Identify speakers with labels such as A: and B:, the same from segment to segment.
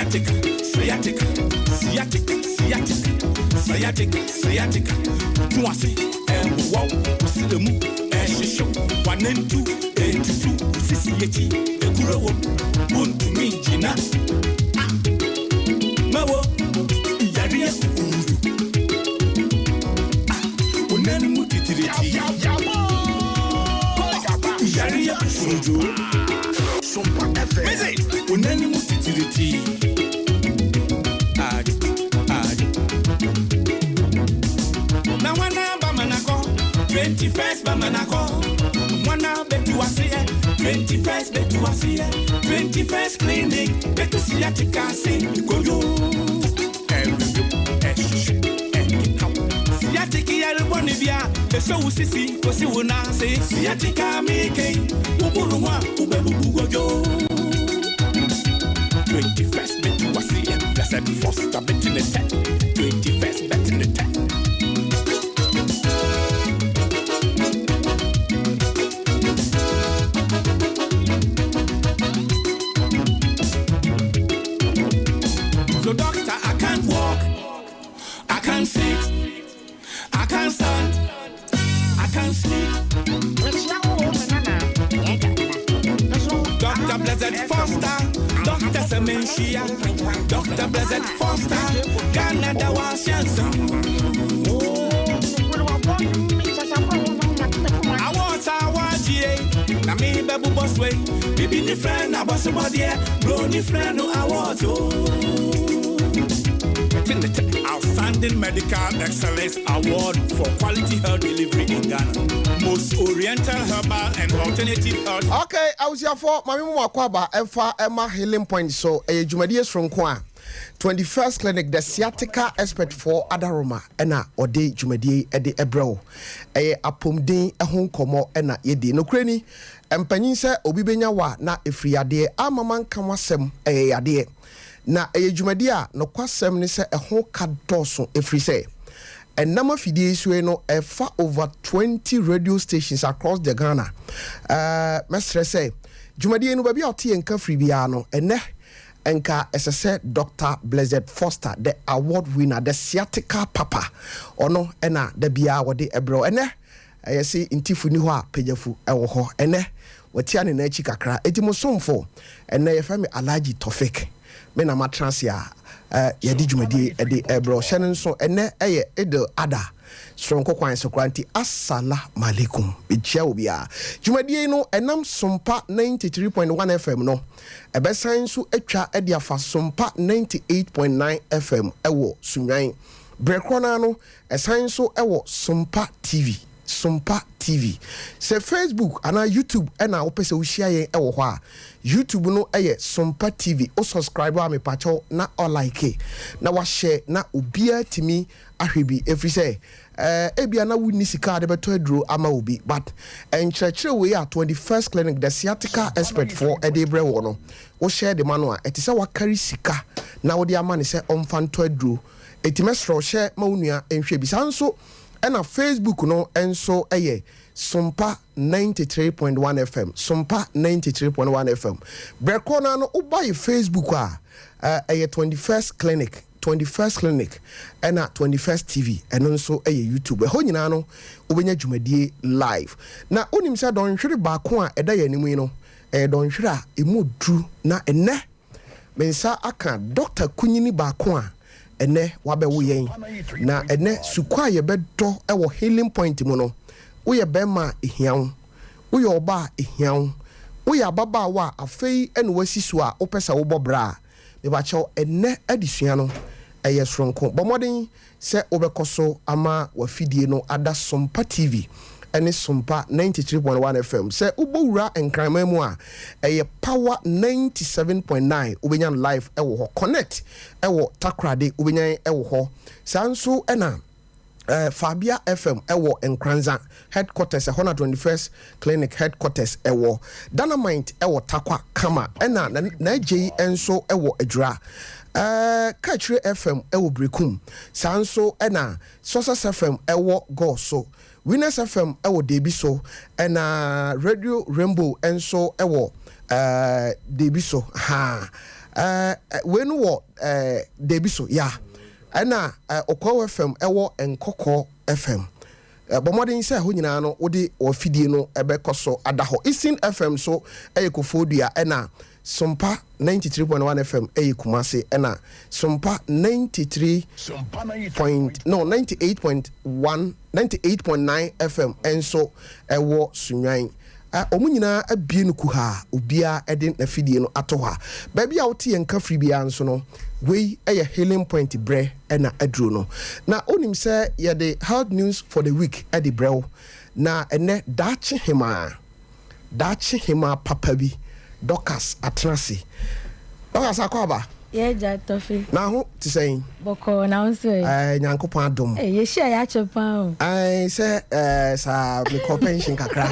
A: Sciatica, sciatica, sciatica, sciatica, sciatica, sciatica. Tu ase, ɛwowaw, wosire mu, ɛhyehyew, wanantu, etutu, sisi akyi, ekuro wom, wontumi ngyina. Ah, Mawo, yareɛ kukurudu. Ah, wo nan mu titiriti. Yareɛ kukurudu.
B: Sompa FM.
A: Mese, wo nan mu titiriti. Ade, ade. Na wana ba manakɔ, 21st ba manakɔ. Wana betu aseɛ, 21st betu aseɛ, 21st Clinic betu sciatica ase. Koyo. Ɛreyo, ɛhyehyɛ, ɛkeka. Sciatica yare bɔne bia, ɛsɛ wo sisi, kosi wo nan ase. Sciatica meke, woboro ho a, wobɛbubu gojo. 21st betu aseɛ, Blessed Foster bɛti ne tɛ. 21st bɛti ne tɛ. So doctor, I can't walk, I can't sit, I can't stand, I can't sleep. Dr. Blessed Foster, Dr. Semenshia, Dr. Blessed Foster, Ghana da wa siansa. Awɔ ta wajie, na me bebu boswe, bibi ni friend na boss body, bro ni friend no award oh. Outstanding Medical Excellence Award for Quality Health Delivery in Ghana. Most Oriental Herbal and Alternative Health.
C: Okay, abusuafoɔ, maame mu akɔ aba ɛmfa ɛma Healing Point so. Ɛyɛ dwumadie soronko a 21st Clinic, the sciatica expert for adaroma, ɛna ɔde dwumadie ɛde ɛbrɛ wo. Ɛyɛ apɔmuden ɛho nkɔmmɔ ɛna yɛdi. Nokorɛ ni, mpanyin sɛ obi bɛnya wa na ɛfiri yadeɛ amama nka ho asɛm. Ɛyɛ yadeɛ na ɛyɛ dwumadie a nokwasɛm ne sɛ ɛho ka dɔɔso, ɛfiri sɛ ɛnam afidie yi so yi no, ɛfa over 20 radio stations across the Ghana. Mɛsrɛ sɛ dwumadie no, baabi a ɔte yɛn nka firi biara no, ɛnɛ nka ɛsɛ sɛ Dr Blessed Foster, the award winner, the sciatica papa, ɔno ɛna da biara wɔde ɛbrɛ. Ɛnɛ ɛyɛ sɛ ntifu ni hɔ a pagyafu ɛwɔ hɔ. Ɛnɛ wɔtia ne n'akyi kakra, eti mo somfo ɛnɛ yɛfrɛ me Alhaji Tofik. Me na matena ase a yɛde dwumadie ɛde ɛbrɛ. Ɔhyɛ no nso, ɛnɛ ɛyɛ Idil Ada soronko kwan so koraa, nti asala malaikum, mekyia wo biara. Dwumadie no ɛnam Sompa 93.1 FM no, ɛbɛsan nso atwa ɛde afa Sompa 98.9 FM ɛwɔ Sunwan. Berɛ korɔ no no, ɛsan nso ɛwɔ Sompa TV. Sompa TV, sɛ Facebook anaa YouTube ɛna wopɛ sɛ wohyia yɛn ɛwɔ hɔ a, YouTube no ɛyɛ Sompa TV. Wo subscribe a, mepakyɛw na ɔlike na wahyɛ na obiara tumi ahwɛ bi, ɛfiri sɛ ebia na wonni sika a de bɛtɔ aduro ama obi, but nkyerɛkyerɛ wei a 21st Clinic, the sciatica expert foɔ ɛde brɛ wɔ no, wohyɛ de ma no a, ɛte sɛ wakari sika na wode ama ne sɛ ɔmfa ntɔ aduro. Ɛti mɛserɛ hyɛ ma wo nua nhwɛ bi. Saa nso ɛna Facebook no nso ɛyɛ Sompa 93.1 FM, Sompa 93.1 FM. Berɛ korɔ no ano, woba yɛ Facebook a, ɛyɛ 21st Clinic, 21st Clinic, ɛna 21st TV, ɛno nso ɛyɛ YouTube. Ɛhɔ nyinaa no wobɛnya dwumadie live. Na wonim sɛ dɔnhwere baako a ɛda yɛn anim yi no, ɛyɛ dɔnhwere a ɛmu duru, na ɛnɛ me nsa aka Dɔkta Kunyini baako a ɛnɛ wabɛwo yɛn. Na ɛnɛ sukuu a yɛbɛdɔ ɛwɔ Healing Point mu no, woyɛ bɛrima a ehia wo, woyɛ ɔbaa a ehia wo, woyɛ ababaawa a afei ɛna wasi so a wopɛ sɛ wobɔ bra a, mebakyɛw, ɛnɛ adesua no ɛyɛ soronko. Bɔ mmɔden sɛ wobɛkɔ so ama wafidie no ada Sompa TV ɛne Sompa 93.1 FM. Sɛ wobɔwura Nkraman mu a, ɛyɛ Power 97.9, wobɛnya no live ɛwɔ hɔ. Connect ɛwɔ Takorade, wobɛnya ɛwɔ hɔ. Saa nso ɛna Fabia FM ɛwɔ Nkranza headquarters ɛhɔ na 21st Clinic headquarters ɛwɔ. Dynamite ɛwɔ Takwa kama, ɛna n'agye yi nso ɛwɔ Adwira. Kakyire FM ɛwɔ Brekum. Saa nso ɛna Success FM ɛwɔ Gɔɔ, Winners FM ɛwɔ Deebi so, ɛna Radio Rainbow nso ɛwɔ Deebi so ha. Wei no wɔ deebi so ya, ɛna Ɔkɔɔ FM ɛwɔ Nkɔkɔɔ FM. Bɔ mmɔden sɛ ɛhɔ nyinaa no wode wɔ no ɛbɛkɔ so ada hɔ. Eastern FM so ɛyɛ Koforidua, ɛna Sompa 93.1 FM ɛyɛ Kumase, ɛna Sompa 93 point no 98.1, 98.9 FM ɛnso ɛwɔ Sunyani. Wɔn nyinaa abie no kuhaa, obiara ɛde n'afidie no ato hɔ a baabi a wote yɛn nka firi biara nso no, wei ɛyɛ Healing Point brɛ ɛna aduro no. Na onim sɛ yɛde health news for the week ɛde brɛ wo, na ɛnɛ daakye hemaa, daakye hemaa papa bi, Dorcas atena ase. Dorcas, akɔ aba.
D: Yɛgya tɔfe.
C: Na ho te sɛn?
D: Bɔkɔɔ, na wo nso ɛ?
C: Nyankopɔn adom.
D: Yɛhyia yɛakyɛ paa o.
C: Sɛ saa mekɔ pension kakra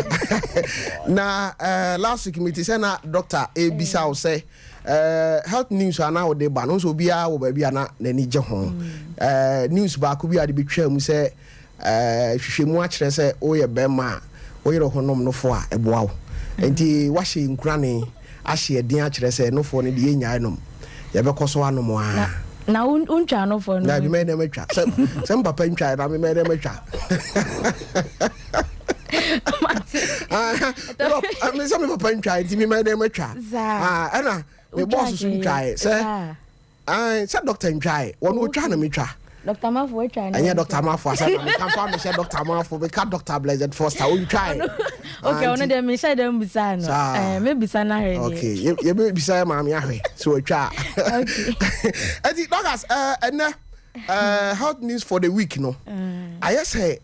C: na last week mete sɛ na doctor ebisa wo sɛ health news a na wode ba no nso, obiara wɔ baabi a na n'ani gye ho. News baako bi a de betwa mu sɛ hwehwɛmu akyerɛ sɛ woyɛ bɛrima a woyere ho nom nofo a ɛboa wo, nti wahyɛ nkurane ahyɛ ɛden akyerɛ sɛ nofoɔ no deɛ yɛnyae nom, yɛbɛkɔ so anom a.
D: Na wontwa nofoɔ no?
C: Na bi mɛyɛ dɛ matwa sɛ mpapa ntwa na mɛyɛ dɛ matwa. Sɛ me papa ntwa nti mɛyɛ dɛ matwa. Ɛna me bɔɔso so ntwae sɛ doctor ntwae, wɔn otwa na metwa.
D: Dr. Mafo atwa
C: ne. Ɛnyɛ Dr. Mafo asɛ na meka fa mehyɛ Dr. Mafo, meka Dr. Blessed Foster ontwae.
D: Okay, ɔno deɛ mehyɛ dɛ mbisa no. Mebisa no ahwɛ deɛ.
C: Okay, yɛbɛbisa yɛ maame ahwɛ sɛ watwa.
D: Okay.
C: Ɛnti Dorcas, ɛnɛ health news for the week no, ayɛ sɛ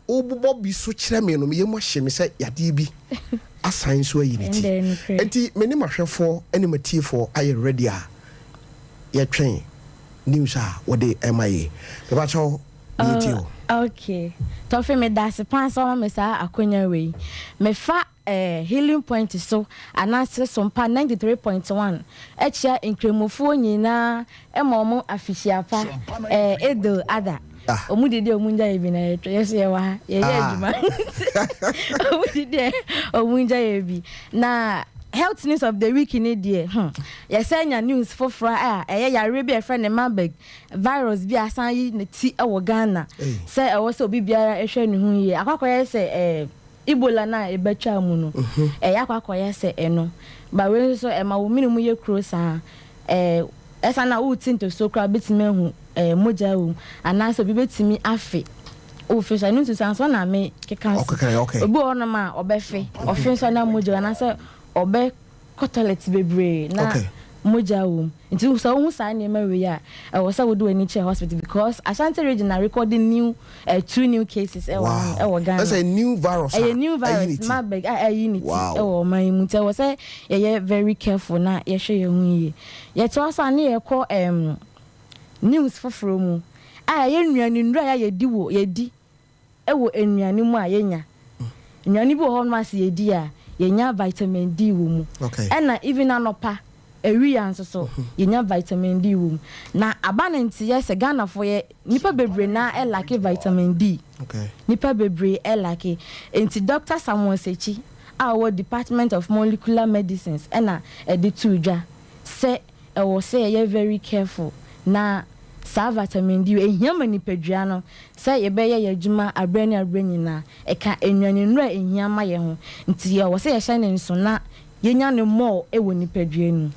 C: wobobɔ bi so kyerɛ me no, meyɛ mu ahyɛ me sɛ yadeɛ bi asan so ayi ne ti. Nti me ne mahwɛfoɔ ne matiefoɔ ayɛ ready a yɛtwɛn news a wɔde ɛma yɛ. Mebakyɛw, yɛtie o.
D: Okay, tɔfe, me da ase paa sɛ ɔma me saa akonnwa wei. Mefa Healing Point so anaasɛ Sompa 93.1 akyia nkramofoɔ nyinaa, ɛma ɔmo afihyia pa, Eid Adha. Ɔmo didi, ɔmo ngya yɛ bi na yɛtwa yɛso yɛwɔ ha yɛyɛ adwuma. Ɔmo didi, ɔmo ngya yɛ bi. Na health news of the week ni deɛ, yɛsɛ nya news foforɔ a ɛyɛ yareɛ bi a yɛfrɛ ne Marburg virus bi asan yi ne ti ɛwɔ Ghana, sɛ ɛwɔ sɛ obi biara ɛhwɛ ne ho yie. Akɔakɔyɛ sɛ Ebola na ɛbɛtwa mu no, ɛyɛ akɔakɔyɛ sɛ ɛno ba. Wei nso ɛma wo mene mu yɛ kuro saa, ɛsan na wooti ntosuo koraa, bɛtumi ahu mogya wɔ mu anaasɛ obi bɛtumi afe ofe so. Ɛno nso anso na me keka so, obi wɔ hɔnom a ɔbɛfe, ɔfe nso na mogya, anaasɛ ɔbɛ kɔ toilet bebree na mogya wɔ mu. Nti sɛ wohu saa nneɛma wei a, ɛwɔ sɛ wode w'ani kyerɛ hospital, because Ashanti Region na recording new two new cases ɛwɔ ɛwɔ Ghana.
C: Ɛsɛ new virus.
D: Ɛyɛ new virus, Marburg, a ɛyi ne ti ɛwɔ ɔman yi mu, nti ɛwɔ sɛ yɛyɛ very careful na yɛhwɛ yɛn ho yie. Yɛtoa so a, ne yɛkɔ news foforɔ mu a ɛyɛ nnuane nnuro a yɛdi wɔ yɛdi ɛwɔ nnuane mu a yɛnya. Nnuane bi wɔ hɔ nom ase yɛdi a yɛnya vitamin D wɔ mu, ɛna even anɔpa awia nso so yɛnya vitamin D wɔ mu. Na aba ne nti yɛ sɛ Ghanafoɔ yɛ nipa bebree na ɛlack vitamin D. Nipa bebree ɛlack, nti Dr Samuel Sekyi a ɔwɔ Department of Molecular Medicines ɛna ɛde to dwa sɛ ɛwɔ sɛ yɛyɛ very careful na saa vitamin D ehia ma nipadua no sɛ yɛbɛyɛ yɛ adwuma abrɛ ne abrɛ nyinaa. Ɛka nnuane nnuro a ehia ma yɛn ho, nti ɛwɔ sɛ yɛhyɛ ne nso na yɛnya ne more ɛwɔ nipadua no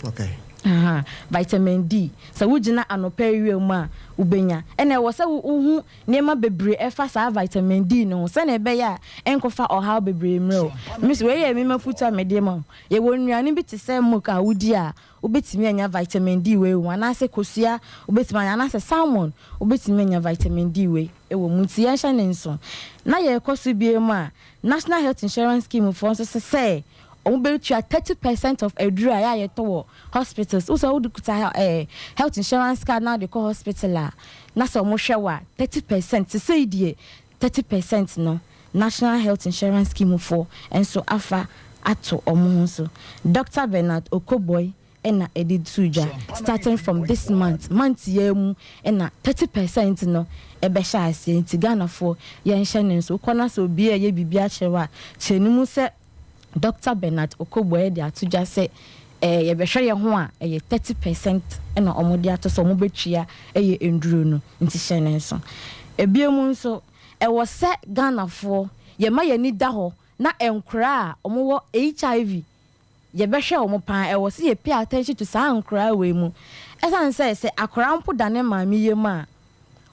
D: mu. Vitamin D, sɛ wogyina anɔpa awia mu a wobɛnya, ɛna ɛwɔ sɛ wohu nneɛma bebree ɛfa saa vitamin D no ho sɛnea ɛbɛyɛ a ɛnkɔfa ɔhaw bebree mmerɛ o. Miss, wei yɛ mema futu a mede ma wo. Yɛwɔ nnuane bi te sɛ milk a wodi a wobɛtumi anya vitamin D wei wɔ mu, anaasɛ kosua wobɛtumi anya, anaasɛ salmon wobɛtumi anya vitamin D wei ɛwɔ mu, nti yɛnhyɛ ne nso. Na yɛrekɔ so bie mu a, National Health Insurance Scheme foɔ nso sɛ wɔn bɛtua 30% of aduru a yɛ a yɛtɔ wɔ hospitals. Wosɛ wode kuta health insurance card na wode kɔ hospital a, na sɛ wɔn hwɛ wɔ a, 30% sisei deɛ, 30% no, National Health Insurance Scheme foɔ nso afa ato wɔn ho so. Dr Bernard Okoe Boye ɛna ɛde to dwa, starting from this month yɛn mu ɛna 30% no ɛbɛhyɛ aseɛ, nti Ghanafoɔ yɛnhyɛ ne nso. Wokɔ na sɛ obi a ɛyɛ biribi akyerɛ wo a, kyerɛ ne mu sɛ Dr Bernard Okoe Boye de ato dwa sɛ Yɛbɛhwɛ yɛn ho a, ɛyɛ 30% ɛna wɔde ato sɛ wɔbɛtua ɛyɛ nnuro no, nti hyɛ ne nso. Ebiem nso, ɛwɔ sɛ Ghanafoɔ yɛma yɛn ani da hɔ na nkoraa a wɔwɔ HIV, yɛbɛhwɛ wɔn paa. Ɛwɔ sɛ yɛ pay attention to saa nkoraa wei mu, ɛsiane sɛ akoraa mpo da ne maame yam a,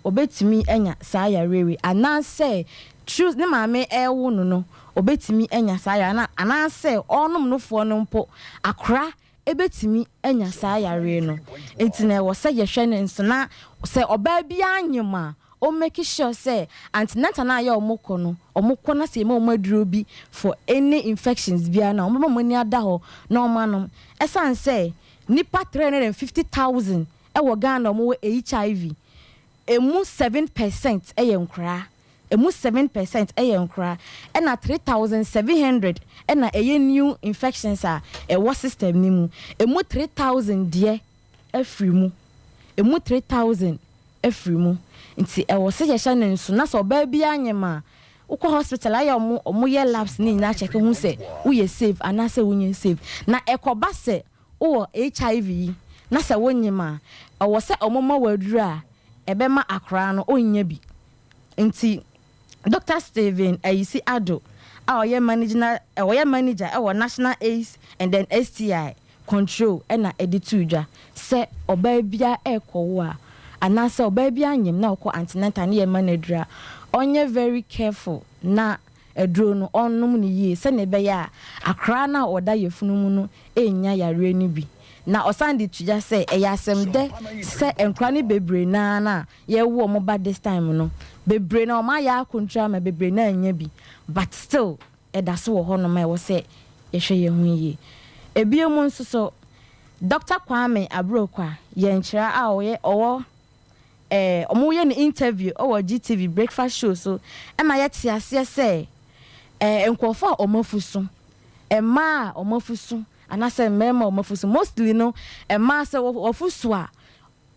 D: obetumi anya saa yareɛ wei, anaasɛ through ne maame ɛrewo no, obetumi anya saa yareɛ na anaasɛ ɔnom nofoɔ no mpo, akora ebetumi anya saa yareɛ no. Nti na ɛwɔ sɛ yɛhwɛ ne nso na sɛ ɔbaa biara nyim a, ɔ make sure sɛ antenatal na ayɛ ɔmo kɔ no, ɔmo kɔ na sɛ ɛma ɔmo aduro bi for any infections biara na ɔmo bɛma ɔmo ani ada hɔ na ɔmo anom, ɛsan sɛ nipa 350,000 ɛwɔ Ghana ɔmo wɔ HIV. Emu 7% ɛyɛ nkoraa, emu 7% ɛyɛ nkoraa, ɛna 3700 ɛna ɛyɛ new infections a ɛwɔ system ne mu. Emu 3000 deɛ afiri mu, emu 3000 afiri mu. Nti ɛwɔ sɛ yɛhyɛ ne nso na sɛ ɔbaa bi anyem a, wokɔ hospital ayɛ ɔmo yɛ labs ne nyinaa kyɛkɛ ho sɛ woyɛ safe anaasɛ wonyɛ safe. Na ɛkɔba sɛ wowɔ HIV yi na sɛ wonyim a, ɛwɔ sɛ ɔmo ma wɔ aduro a ɛbɛma akoraa no ɔnnya bi. Nti Dr Stephen Ayisi Ado a ɔyɛ manager ɛwɔ National AIDS and then STI Control ɛna ɛde to dwa sɛ ɔbaa bia ɛrekɔwo a, anaasɛ ɔbaa bi anyim na ɔkɔ antenatal ne yɛ ma no aduro a, ɔnyɛ very careful na aduro no ɔnnom no yie, sɛnea ɛbɛyɛ a akwaraa no a ɔda yɛfunu mu no ɛnnya yareɛ no bi. Na ɔsan de to dwa sɛ ɛyɛ asɛm dɛ sɛ nkwaraa no bebree naa na yɛwo ɔmo ba this time no, bebree na ɔmo ayɛ akontra ama bebree na anya bi, but still ɛda so wɔ hɔnom a ɛwɔ sɛ yɛhwɛ yɛn ho yie. Ebien mu nso so, Dr Kwame Aburokwa yɛnkyerɛ a ɔyɛ ɔwɔ ɔmo yɛ no interview ɔwɔ GTV breakfast show so, ɛma yɛte aseɛ sɛ nkurɔfoɔ a ɔmo afu so, mmaa a ɔmo afu so anaasɛ mmarima a ɔmo afu so, mostly no mmaa, sɛ wɔfu so a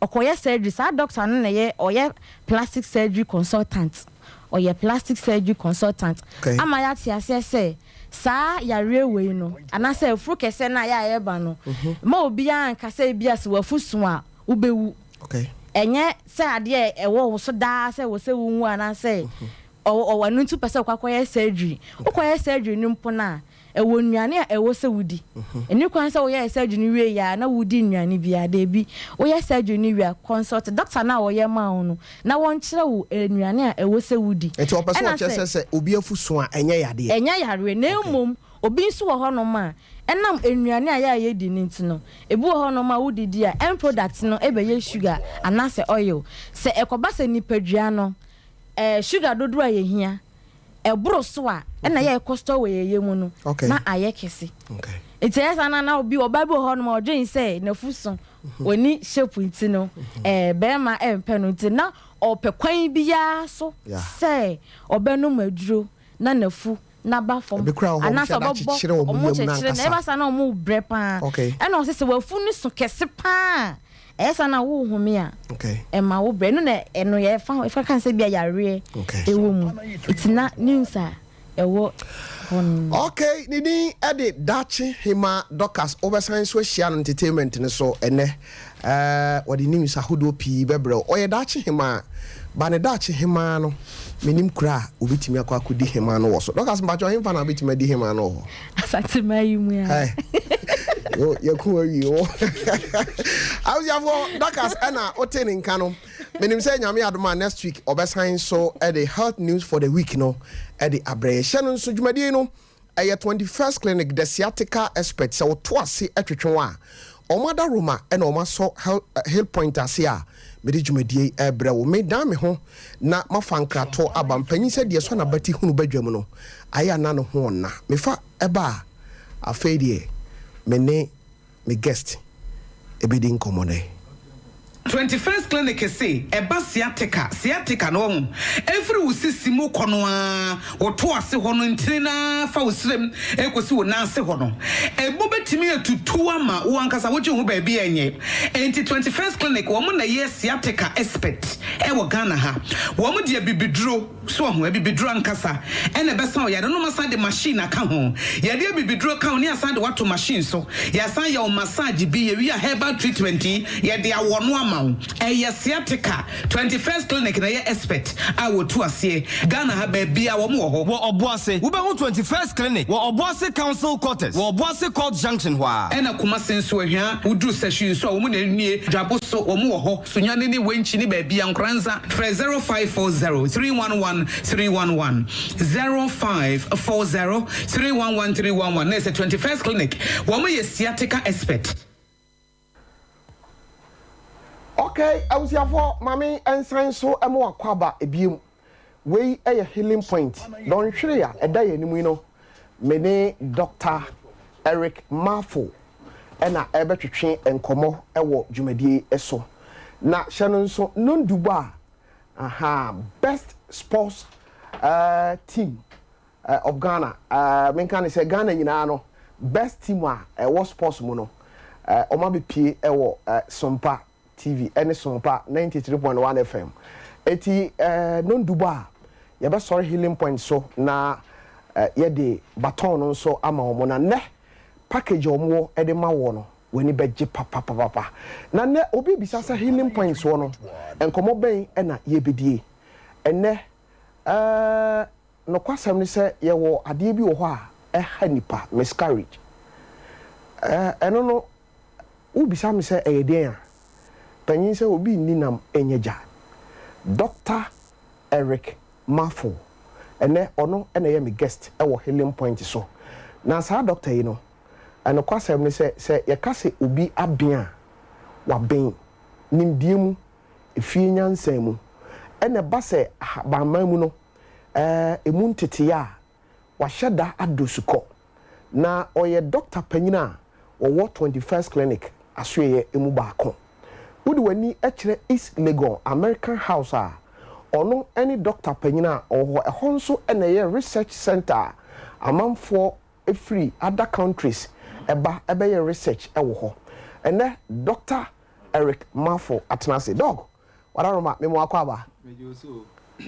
D: ɔkɔyɛ surgery. Saa doctor no na yɛ ɔyɛ plastic surgery consultant, ɔyɛ plastic surgery consultant, ama yɛate aseɛ sɛ saa yareɛ wei no anaasɛ afuru kɛseɛ no a yɛ a yɛba no, ma obiara nkasa bi a sɛ wafu so a wobɛwu. Ɛnyɛ sɛ adeɛ ɛwɔ wo so daa sɛ wɔ sɛ wowu anaasɛ ɔwɔ ɛno nti pɛ sɛ wokɔ akɔyɛ surgery. Wokɔyɛ surgery no mpo no a, ɛwɔ nnuane a ɛwɔ sɛ wodi. Ɛni kwan sɛ woyɛ surgery no wie yɛ a na wodi nnuane biara. Deebi, woyɛ surgery no wie a, consult doctor no a wɔyɛ maa wo no na wɔnkyerɛ wo nnuane a ɛwɔ sɛ wodi.
C: Nti ɔpɛ sɛ ɔkyerɛ sɛ obi afu so a, ɛnyɛ yadeɛ?
D: Ɛnyɛ yareɛ, na mmom obi nso wɔ hɔnom a ɛnam nnuane a yɛ a yɛdi ne nti no, ebi wɔ hɔnom a wodidi a, end product no ɛbɛyɛ sugar anaasɛ oil. Sɛ ɛkɔba sɛ nipadua no sugar dodoɔ a yɛhia ɛboro so a, ɛna yɛ ɛkɔ store wɔ yɛyɛ mu no na ayɛ kɛse. Nti ɛyɛ saa na obi, ɔbaa bi wɔ hɔnom a ɔdwen sɛ n'afu so oni shape nti no bɛrima ɛmpɛ no, nti na ɔpɛ kwan biara so sɛ ɔbɛnom aduro na n'afu n'aba fam
C: anaasɛ
D: ɔbɛbɔ ɔmo kyekyere na ɛba saa na ɔmo brɛ paa. Ɛna ɔsɛ sɛ wafu no so kɛse paa, ɛyɛ saa na wo home a, ɛma wo brɛ no, na ɛno yɛ fa ɛfa kan sɛ bi a yareɛ ɛwɔ mu. Nti na news a ɛwɔ hɔ no.
C: Okay, ne din ɛde Dakye Hema Dorcas. Wobɛsan so ahyia no entertainment no so ɛnɛ. Wɔde news ahodoɔ pii bɛbrɛ. Ɔyɛ Dakye Hema ba ne Dakye Hema no, menim kura a obɛtumi akɔ akɔdi hema no wɔ so. Dorcas, mpakyɛ, ɔhemfa na wobɛtumi adi hema no wɔ hɔ?
D: Asantema yi mu a.
C: Yɛko awie wɔ abusuafoɔ. Dorcas ɛna wote ne nka no. Menim sɛ Nyame adom a, next week ɔbɛsan so ɛde health news for the week no ɛde abrɛ. Yɛhyɛ no nso, dwumadie no ɛyɛ 21st Clinic, the sciatica expert. Sɛ woto ase atwetwe wo a, ɔmo ada Roma ɛna ɔmo asɔ Hill Point ase a mede dwumadie ɛbrɛ wo. Medan me ho na mafa nkrato aba. Mpanyin sɛ deɛ sɔ n'abati hunu badwa mu no ayɛ ana ne ho ɔna mefa ɛba a, afei deɛ me ne me guest ebedi nkɔmmɔ dɛ.
E: 21st Clinic se ɛba sciatica, sciatica no wahu, ɛfiri wo sisi mu kɔ no ara, wo to ase hɔ no, ntini no ara fa wo srem ɛkɔsi wo nan ase hɔ no, ɛmu bɛtumi atutu ama wo ankasa wogye wo ho baabi a ɛnyɛ. Enti 21st Clinic wɔn na ɛyɛ sciatica expert ɛwɔ Ghana ha. Wɔn de abibiduro. So wahu? Abibiduro ankasa na ɛbɛsa wo yare no. Wɔasan de machine aka ho. Yɛde abibiduro ka ho na yɛasan de wo ato machine so. Yɛasan yɛ wo massage bi. Yɛwie a herbal treatment yi, yɛde awɔ no ama wo. Ɛyɛ sciatica. 21st Clinic na ɛyɛ expert a wɔtu aseɛ. Ghana ha baabiara wɔn wɔ hɔ.
F: Wɔ Ɔboase, wobɛhu 21st Clinic wɔ Ɔboase Council Quarters wɔ Ɔboase Court Junction hɔ ara.
E: Ɛna Kumasi nso, Ahwia, woduru Sahwi nso a, wɔn na nie. Dwabo so, wɔn wɔ hɔ. Sunyani ne Wenchi ne baabia Nkoranza frɛ 0540 311 311 0540 311 311 na ɛsɛ 21st clinic wɔn yɛ sciatica expert.
C: Ok abusuafoɔ ma me nsan nso ma wakɔ aba ebiem wei yɛ healing point dɔnhwere a ɛda yɛn anim yi no me ne Doctor Eric Marfo na ɛrebɛtwetwe nkɔmmɔ wɔ dwumadie yi so. Na hyɛ no nso nnɔndu bɔ a, aha, best sports eh, team eh, of Ghana, eh, menka ne sɛ Ghana nyinaa no, best team a ɛwɔ sports mu no, eh, wɔn abɛpie wɔ eh, Sompa TV ne Sompa 93.1 FM. Eti eh, nnɔndu bɔ a, yɛbɛsɔre Healing Point so na eh, yɛde baton no nso ama wɔn. Na nnɛ, Package a wɔwɔ de ma woɔ no, w'ani bɛgye papapapapa. Na nnɛ obi rebisa sɛ Healing Points hɔ no, nkɔmmɔ bɛn na yɛrebɛdie? Ɛnnɛ, eh, nokwasɛm ne sɛ yɛwɔ adeɛ bi wɔ hɔ a ɛha nnipa, miscarriage. Eh, ɛno no, wobisa me sɛ ɛyɛ deɛn a, panyin sɛ obi nni nam nyɛ gya. Doctor Eric Marfo, ɛnnɛ ɔno na ɛyɛ me guest wɔ Healing Point so. Na saa doctor yi no, nokwasɛm ne sɛ, sɛ yɛka sɛ obi aben a, waben, nimdeɛ mu, efie nyansa mu, ɛna ɛba sɛ ahabanman mu no, ɛmu nteteeɛ a, wahyɛ da adɔ sukɔ. Na ɔyɛ dɔkta panyin a wɔwɔ 21st Clinic asoɛeɛ mu baako. Wode w'ani kyerɛ East Legon American House a, ɔno ne dɔkta panyin a ɔwɔ hɔ. Ɛhɔ nso na ɛyɛ research centre a amanfoɔ firi other countries ba bɛyɛ research wɔ hɔ. Ɛnnɛ Dɔkta Eric Marfo atena ase. Dɔk, Wadaroma, mema wo akwaaba.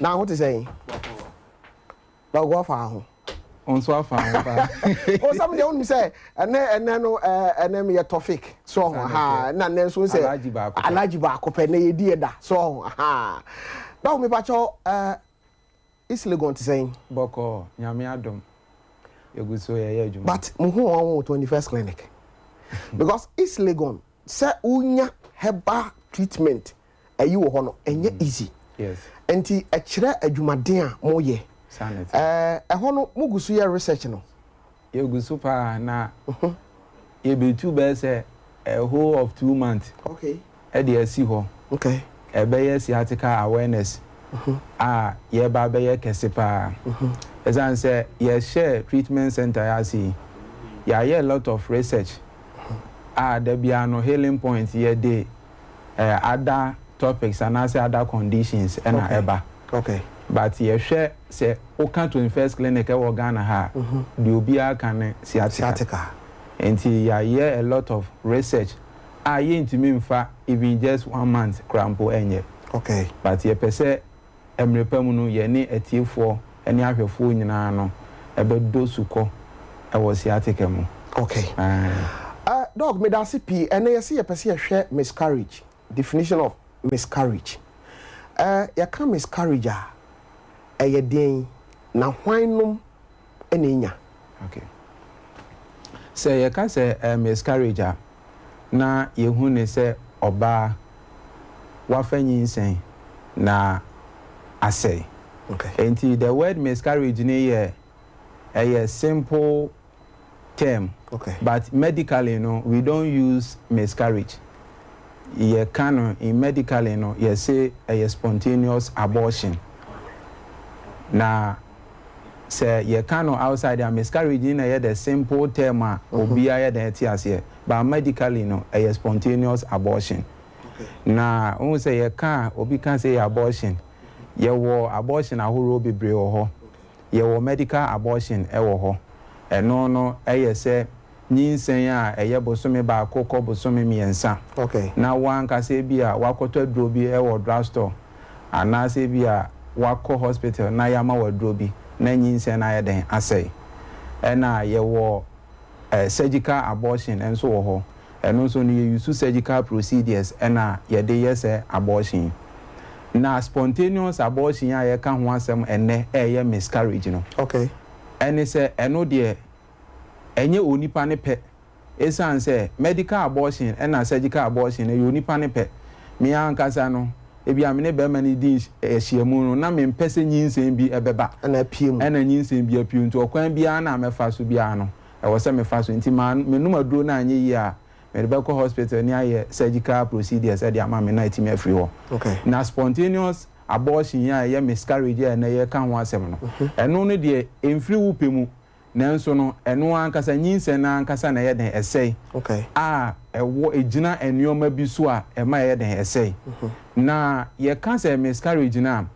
C: Na ho te sɛn? Dɔg wafa ho.
G: Wo nso afa ho paa.
C: O sɛ deɛ wonim sɛ ɛnɛ ɛnɛ no ɛnɛ meyɛ tɔfik so ɔho ha na nnɛ nso sɛ
G: Alhaji baako pɛ.
C: Alhaji baako pɛ na yɛdi yɛ da so ɔho ha. Dɔg mepakyɛw ɛɛ East Legon te sɛn?
G: Bɔkɔɔ, Nyame adom yɛgu so yɛyɛ adwuma.
C: But mo ho wɔn wɔ 21st clinic because East Legon sɛ wonya herbal treatment ayi wɔ hɔ no ɛnyɛ easy nti ɛkyerɛ adwumaden a moyɛ ɛhɔ no mogu so yɛ research no?
G: Yɛgu so paa na yɛbɛtu bɛyɛ sɛ a whole of 2 months ɛde asi hɔ. Ɛbɛyɛ sciatica awareness a yɛba bɛyɛ kɛse paa ɛsiane sɛ yɛhyɛ treatment center yɛ ase yi, yɛayɛ a lot of research a da biara no Healing Point yɛde other topics anaasɛ other conditions ɛna ɛba. But yɛhwɛ sɛ woka 21st Clinic ɛwɔ Ghana ha a, deɛ obiara ka ne sciatica.
C: Sciatica.
G: Nti yɛayɛ a lot of research a yɛntumi mfa even just one month koraa mpo ɛnyɛ. But yɛpɛ sɛ mmerɛ pa mu no yɛne atiefoɔ ne ahwɛfoɔ nyinaa no ɛbɛdɔ sukɔ ɛwɔ sciatica mu.
C: Okay. Doc, meda ase pii. Ɛnɛ yɛsɛ yɛpɛ sɛ yɛhwɛ miscarriage, definition of miscarriage. Yɛka miscarriage a, ɛyɛ deɛn na hwan nom ɛna enya?
G: Okay. Sɛ yɛka sɛ miscarriage a, na yɛhu ne sɛ ɔbaa wafa nyinsɛn na asɛe. Nti the word miscarriage ne yɛ ɛyɛ simple term. But medically no, we don't use miscarriage. Yɛka no in medically no, yɛse ɛyɛ spontaneous abortion. Na sɛ yɛka no outside a, miscarriage ni na ɛyɛ the simple term a obiara yɛ den te aseɛ, but medically no ɛyɛ spontaneous abortion. Na wohu sɛ yɛka a, obi ka sɛ yɛ abortion. Yɛwɔ abortion ahoroɔ bebree wɔ hɔ. Yɛwɔ medical abortion wɔ hɔ. Ɛno no yɛ sɛ nyinsɛn a ɛyɛ bosome baako kɔ bosome mmiɛnsa na wo ankasa ebia woakɔtɔ aduro bi wɔ drug store anaasɛ ebia woakɔ hospital na yɛama wo aduro bi na nyinsɛn no ayɛ dɛn asɛe. Ɛna yɛwɔ surgical abortion nso wɔ hɔ. Ɛno nso no yɛ use surgical procedures ɛna yɛde yɛ sɛ abortion yi. Na spontaneous abortion a yɛka ho asɛm ɛnnɛ ɛyɛ miscarriage no. Ɛne sɛ ɛno deɛ ɛnyɛ onipa ne pɛ. Ɛsiane sɛ medical abortion ɛna surgical abortion ɛyɛ onipa ne pɛ. Me ankasa no, ebi a me ne bɛrima no di ahyiamu no na mempɛ sɛ nyinsɛn bi ɛbɛba.
C: Ɛna apue mu.
G: Ɛna nyinsɛn bi apue, nti ɔkwan biara na mɛfa so biara no, ɛwɔ sɛ mefa so. Nti maa menom aduro no anyɛ yie a, mede bɛkɔ hospital ne ayɛ surgical procedures ɛde ama me na ɛtumi afiri hɔ. Na spontaneous abortion yi a ɛyɛ miscarriage a ɛnɛ yɛka ho asɛm no, ɛno no deɛ ɛmfiri wo pɛ mu, nanso no ɛno ankasa nyinsɛn no ankasa na ɛyɛ den ɛsɛe a ɛwɔ ɛgyina nneɛma bi so a ɛma ɛyɛ den ɛsɛe. Na yɛka sɛ miscarriage no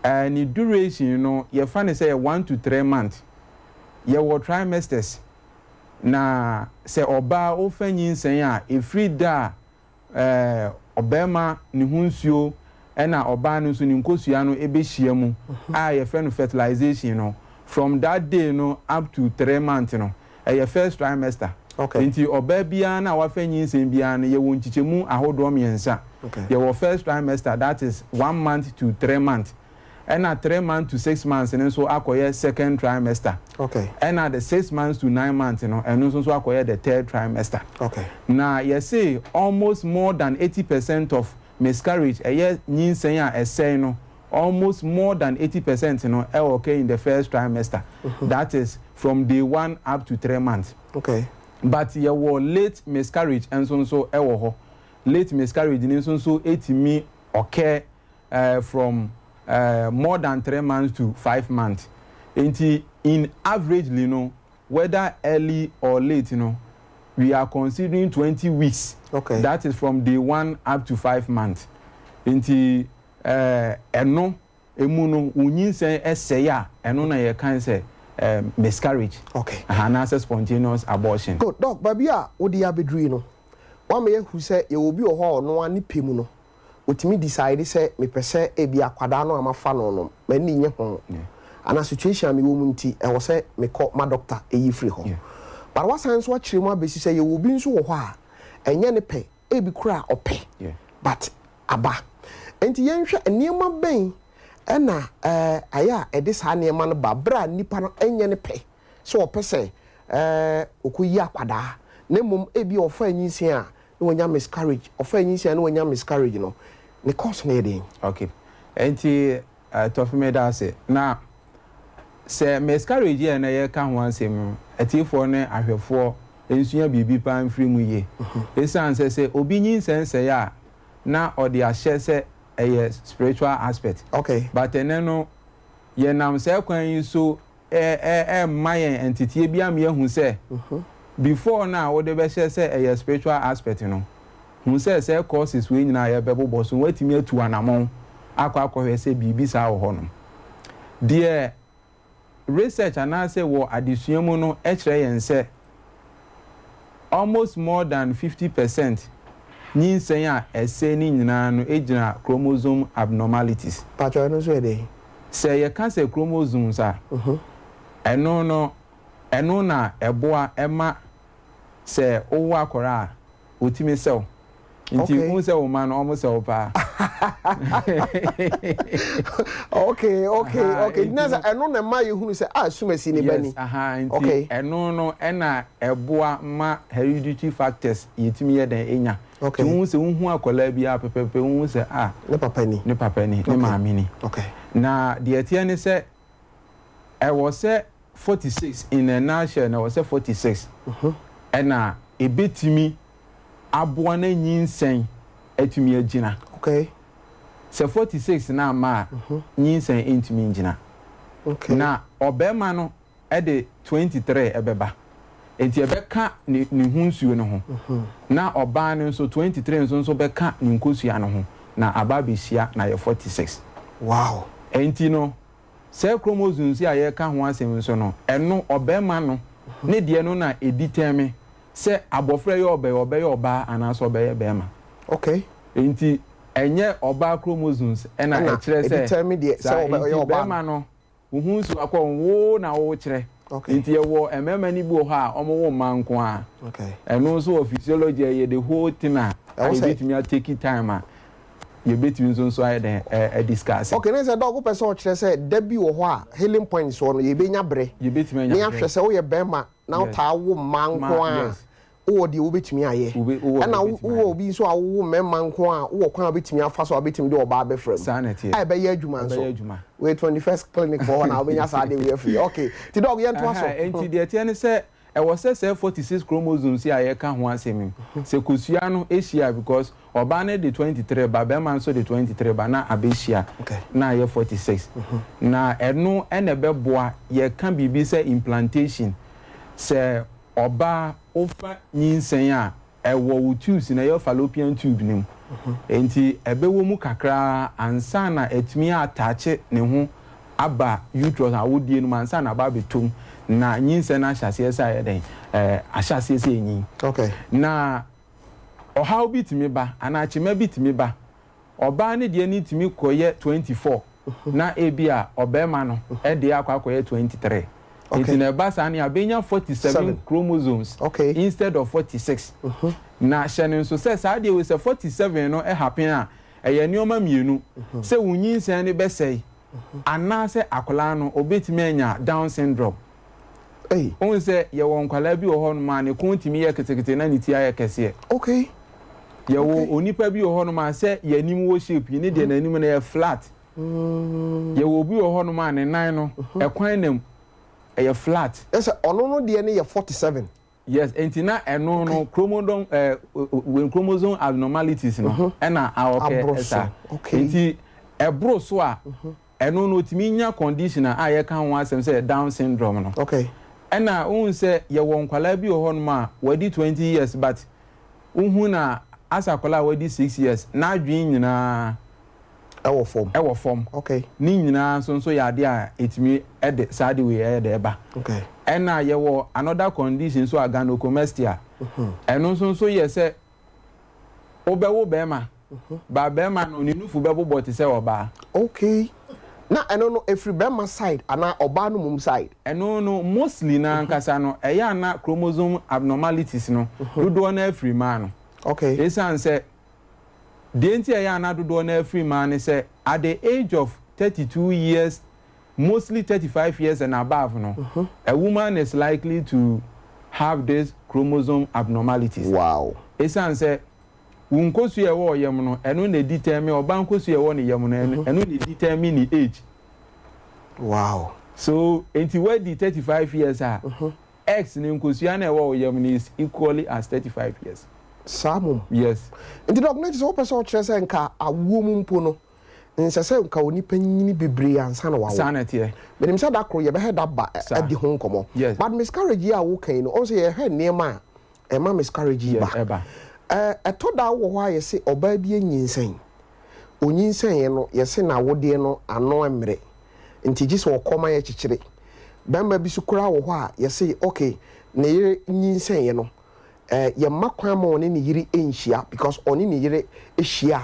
G: a, ne duration no yɛfa ne sɛ yɛ 1 to 3 months. Yɛwɔ trimesters, na sɛ ɔbaa wofa nyinsɛn a, ɛfiri da a ɔbarima ne ho nsuo ɛna ɔbaa no nso ne nkosua no ɛbɛhyia mu a yɛfrɛ no fertilization no, from that day no up to 3 months no ɛyɛ first trimester. Nti ɔbaa biara na wafa nyinsɛn biara no, yɛwɔ nkyekyɛmu ahodoɔ mmiɛnsa. Yɛwɔ first trimester, that is 1 month to 3 months, ɛna 3 months to 6 months no nso akɔyɛ second trimester, ɛna the 6 months to 9 months no, ɛno nso akɔyɛ the third trimester. Na yɛse almost more than 80% of miscarriage, ɛyɛ nyinsɛn a ɛsɛn no, almost more than 80% no ɛwɔ occur in the first trimester, that is from day 1 up to 3 months. But yɛwɔ late miscarriage nso ɛwɔ hɔ. Late miscarriage ni nso etimi occur from more than 3 months to 5 months. Nti in averagely no, whether early or late no, we are considering 20 weeks. That is from day 1 up to 5 months. Nti ɛno emu no, onyinsɛn ɛsɛe a, ɛno na yɛ kan sɛ miscarriage anaasɛ spontaneous abortion.
C: Good. Doc, baabi a wode abɛduru yi no, wama yɛhu sɛ yɛwɔ obi wɔ hɔ a ɔno a ne pɛ mu no otumi decide sɛ mepɛ sɛ ebi akwadaa no a mafa no, m'ani nye ho ana situation a mewɔ mu, nti ɛwɔ sɛ mekɔ ma doctor ɛyi firi hɔ. But wasan nso akyerɛ mu abɛsi sɛ yɛwɔ obi nso wɔ hɔ a ɛnyɛ ne pɛ, ebi kora a ɔpɛ but aba. Nti yɛnhwɛ nneɛma bɛn ɛna ayɛ a ɛde saa nneɛma no ba berɛ a nipa no ɛnyɛ ne pɛ sɛ ɔpɛ sɛ ɔkɔyi akwadaa, na mmom ebi ɔfa anyinsɛn a na wanya miscarriage, ɔfa anyinsɛn a na wanya miscarriage no, ne cause no yɛ den?
G: Okay, nti tɔfimi da ase. Na sɛ miscarriage yɛ na yɛka ho asɛm no, atiefoɔ ne ahwɛfoɔ nsua biribi paa mfiri mu yie, ɛsiane sɛ obi nyinsɛnsɛe a, na ɔde ahyɛ sɛ ɛyɛ spiritual aspect. But ɛnɛ no, yɛnam saa kwan yi so ɛ ɛ ɛmma yɛn nteteɛ bi ama yɛhu sɛ before na wode bɛhyɛ sɛ ɛyɛ spiritual aspect no, hu sɛ causes wei nyinaa yɛbɛbobɔ so, watumi atu anammɔn akɔ akɔhwɛ sɛ biribi saa wɔ hɔ no. Deɛ research anaasɛ wɔ adesua mu no kyerɛ yɛn sɛ almost more than 50% nyinsɛn a ɛsɛ ne nyinaa no gyina chromosome abnormalities.
C: Patro, ɛno nso yɛ den?
G: Sɛ yɛka sɛ chromosomes a, ɛno no, ɛno na ɛboa ɛma sɛ wowɔ akɔra a otumi sɛw. Nti n sɛ wo ma no ɔmo sɛw paa.
C: Okay, na sɛ ɛno na ɛma yɛhunu sɛ a sumasi ne ba ni.
G: Yes, aha, nti ɛno no ɛna ɛboa ma hereditary factors yɛtumi yɛ dɛn enya. Nti wohu sɛ wohu akwadaa bi a pɛpɛpɛ, wohu sɛ a
C: ne papa ni.
G: Ne papa ni, ne maame ni. Na deɛ ɛteɛ ne sɛ ɛwɔ sɛ 46, in a nutshell, na ɛwɔ sɛ 46 ɛna ebetumi aboa na nyinsɛn atumi agyina. Sɛ 46 na ama a, nyinsɛn ntumi ngyina. Na ɔbɛrima no ɛde 23 ɛbɛba. Enti ɛbɛka ne ne ho nsuo no ho. Na ɔbaa no nso 23 nso bɛka ne nkosua no ho na aba abɛhyia na ayɛ 46. Enti no, sɛ chromosomes yi a yɛreka ho asɛm nso no, ɛno ɔbarima no ne deɛ no na ɛdetermine sɛ abɔfra yi a ɔbɛyɛ, ɔbɛyɛ ɔbaa anaasɛ ɔbɛyɛ barima. Enti ɛnyɛ ɔbaa chromosomes na
C: Ɛna
G: ɛkyerɛ sɛ
C: ɛdetermine deɛ sɛ
G: saa.
C: ɔbɛyɛ
G: Enti
C: ɔbaa no.
G: barima no Wo ho nsu akɔ ho, wo na wokyerɛ. Nti yɛwɔ mmarima no bi wɔ hɔ a wɔn wo mma nko ara. Ɛno nso wɔ physiology ɛyɛ the whole thing a a yɛbɛtumi a take time a yɛbɛtumi nso nso ayɛ dɛn ɛ discuss.
C: Okay, ne sɛ dɔk wopɛ sɛ ɔkyerɛ sɛ da bi wɔ hɔ a healing point soɔ no yɛbɛnya berɛ
G: Yɛbɛtumi
C: ne
G: anya
C: ahwɛ
G: berɛ.
C: sɛ woyɛ barima na wotaa wo mma nko ara a wowɔ deɛ wobɛtumi ayɛ, ɛna wowɔ obi nso a wowo mmarima nko a, wowɔ kwan a wobɛtumi afa so a wobɛtumi de ɔbaa bɛfra mu a ɛbɛyɛ adwuma nso. Wei 21st clinic foɔ hɔ na wobɛnya saa adeɛ wei afiri. Ok, nti dɔk yɛntoa so.
G: Nti deɛ ɛteɛ ne sɛ ɛwɔ sɛ saa 46 chromosomes yi a yɛreka ho asɛm yi, sɛ kosua no hyia because ɔbaa no de 23 ba, barima nso de 23 ba na abɛhyia na ayɛ 46. Na ɛno na ɛbɛboa yɛka biribi sɛ implantation, sɛ Ɔbaa, wofa nyinsɛn a, ɛwɔ wo tubes no, ɛyɛ fallopian tube no mu. Enti ɛbɛwɔ mu kakra ara ansa na atumi ataakye ne ho aba uterus, awodeɛ no mu, ansa na aba abɛtɔ mu, na nyinsɛn no ahyɛ aseɛ sɛ ayɛ dɛn? Ɛɛ, ahyɛ aseɛ sɛ ɛnyin. Na ɔhaw bi tumi ba, anaa kyema bi tumi ba. Ɔbaa no deɛ no tumi kɔyɛ 24 na ebia ɔbarima no deɛ akɔ akɔyɛ 23. Nti na ɛba saa no yɛabɛnya 47 chromosomes instead of 46. Na hyɛ no nso sɛ saa deɛ wei sɛ 47 no happen a, ɛyɛ nneɛma mmienu, sɛ wo nyinsɛn no bɛsɛe anaasɛ akwadaa no ɔbɛtumi anya Down syndrome. Wohu sɛ yɛwɔ nkwadaa bi wɔ hɔnom a ne kɔn tumi yɛ ketekete na ne ti ayɛ kɛseɛ. Yɛwɔ onipa bi wɔ hɔnom a sɛ yɛn anim wɔ shape yi ne deɛ n'anim no yɛ flat. Yɛwɔ obi wɔ hɔnom a ne nan no ɛkwan nam ɛyɛ flat.
C: Ɛsɛ ɔno no deɛ no yɛ 47.
G: Yes, nti na ɛno no chromodom ɛɛ when chromosome abnormalities no ɛna aɔkɛ ɛsa. Nti ɛboro so a ɛno no otumi nya condition a yɛka ho asɛm sɛ Down syndrome no. Ɛna wohu sɛ yɛwɔ nkwadaa bi wɔ hɔnom a wadi 20 years but wohu no a asɛ akwadaa a wadi 6 years, n'adwene nyinaa
C: Ɛwɔ fam.
G: Ɛwɔ fam. Ne nyinaa nso nso yɛ adeɛ a ɛtumi de saa ade wei ɛyɛ dɛ ɛba. Ɛna yɛwɔ another condition nso a gynecomastia. Ɛno nso nso yɛ sɛ wobɛwo bɛrima, ba bɛrima no ne nufu bɛbobɔ te sɛ ɔbaa.
C: Okay. Na ɛno no ɛfiri bɛrima side anaa ɔbaa no mmom side?
G: Ɛno no mostly no ankasa no ɛyɛ a na chromosome abnormalities no dodoɔ no ara firi mmaa no. Ɛsiane sɛ deɛ nti a ɛyɛ a na dodoɔ no ara firi mmaa ne sɛ at the age of 32 years, mostly 35 years and above no, a woman is likely to have this chromosome abnormalities. Ɛsiane sɛ wo nkosua a ɛwɔ wo yam no, ɛno na ɛdetermine, ɔbaa nkosua a ɛwɔ ne yam no, ɛno na ɛdetermine ne age. So, nti woadi 35 years a, X ne nkosua no a ɛwɔ wo yam no is equally as 35 years.
C: Saa mmom?
G: Yes.
C: Nti Doc, na kyerɛ sɛ wopɛ sɛ wokyerɛ sɛ nka awoɔ mu mpo no, nsɛ sɛ nka onipa nyini bebree ansa na wawo.
G: Saa na ɛteɛ.
C: Menim sɛ da koro yɛbɛhɛ da ba
G: Saa.
C: adi ho nkɔmmɔ.
G: Yes.
C: But miscarriage yi a woka yi no, ɔhu sɛ yɛhwɛ nneɛma a ɛma miscarriage yi
G: Yes,
C: ba.
G: ɛba.
C: Ɛ, ɛtɔ da wɔ hɔ a yɛse ɔbaa bi anyinsɛn. Onyinsɛneɛ no, yɛse n'awodeɛ no ano mmere, nti gye sɛ ɔkɔ ma yɛkyekyere. Barima bi so koraa wɔ hɔ a yɛse ok, ne yere nyinsɛneɛ no, eh, yɛmma kwan ma ɔne ne yere nhyia because ɔne ne yere hyia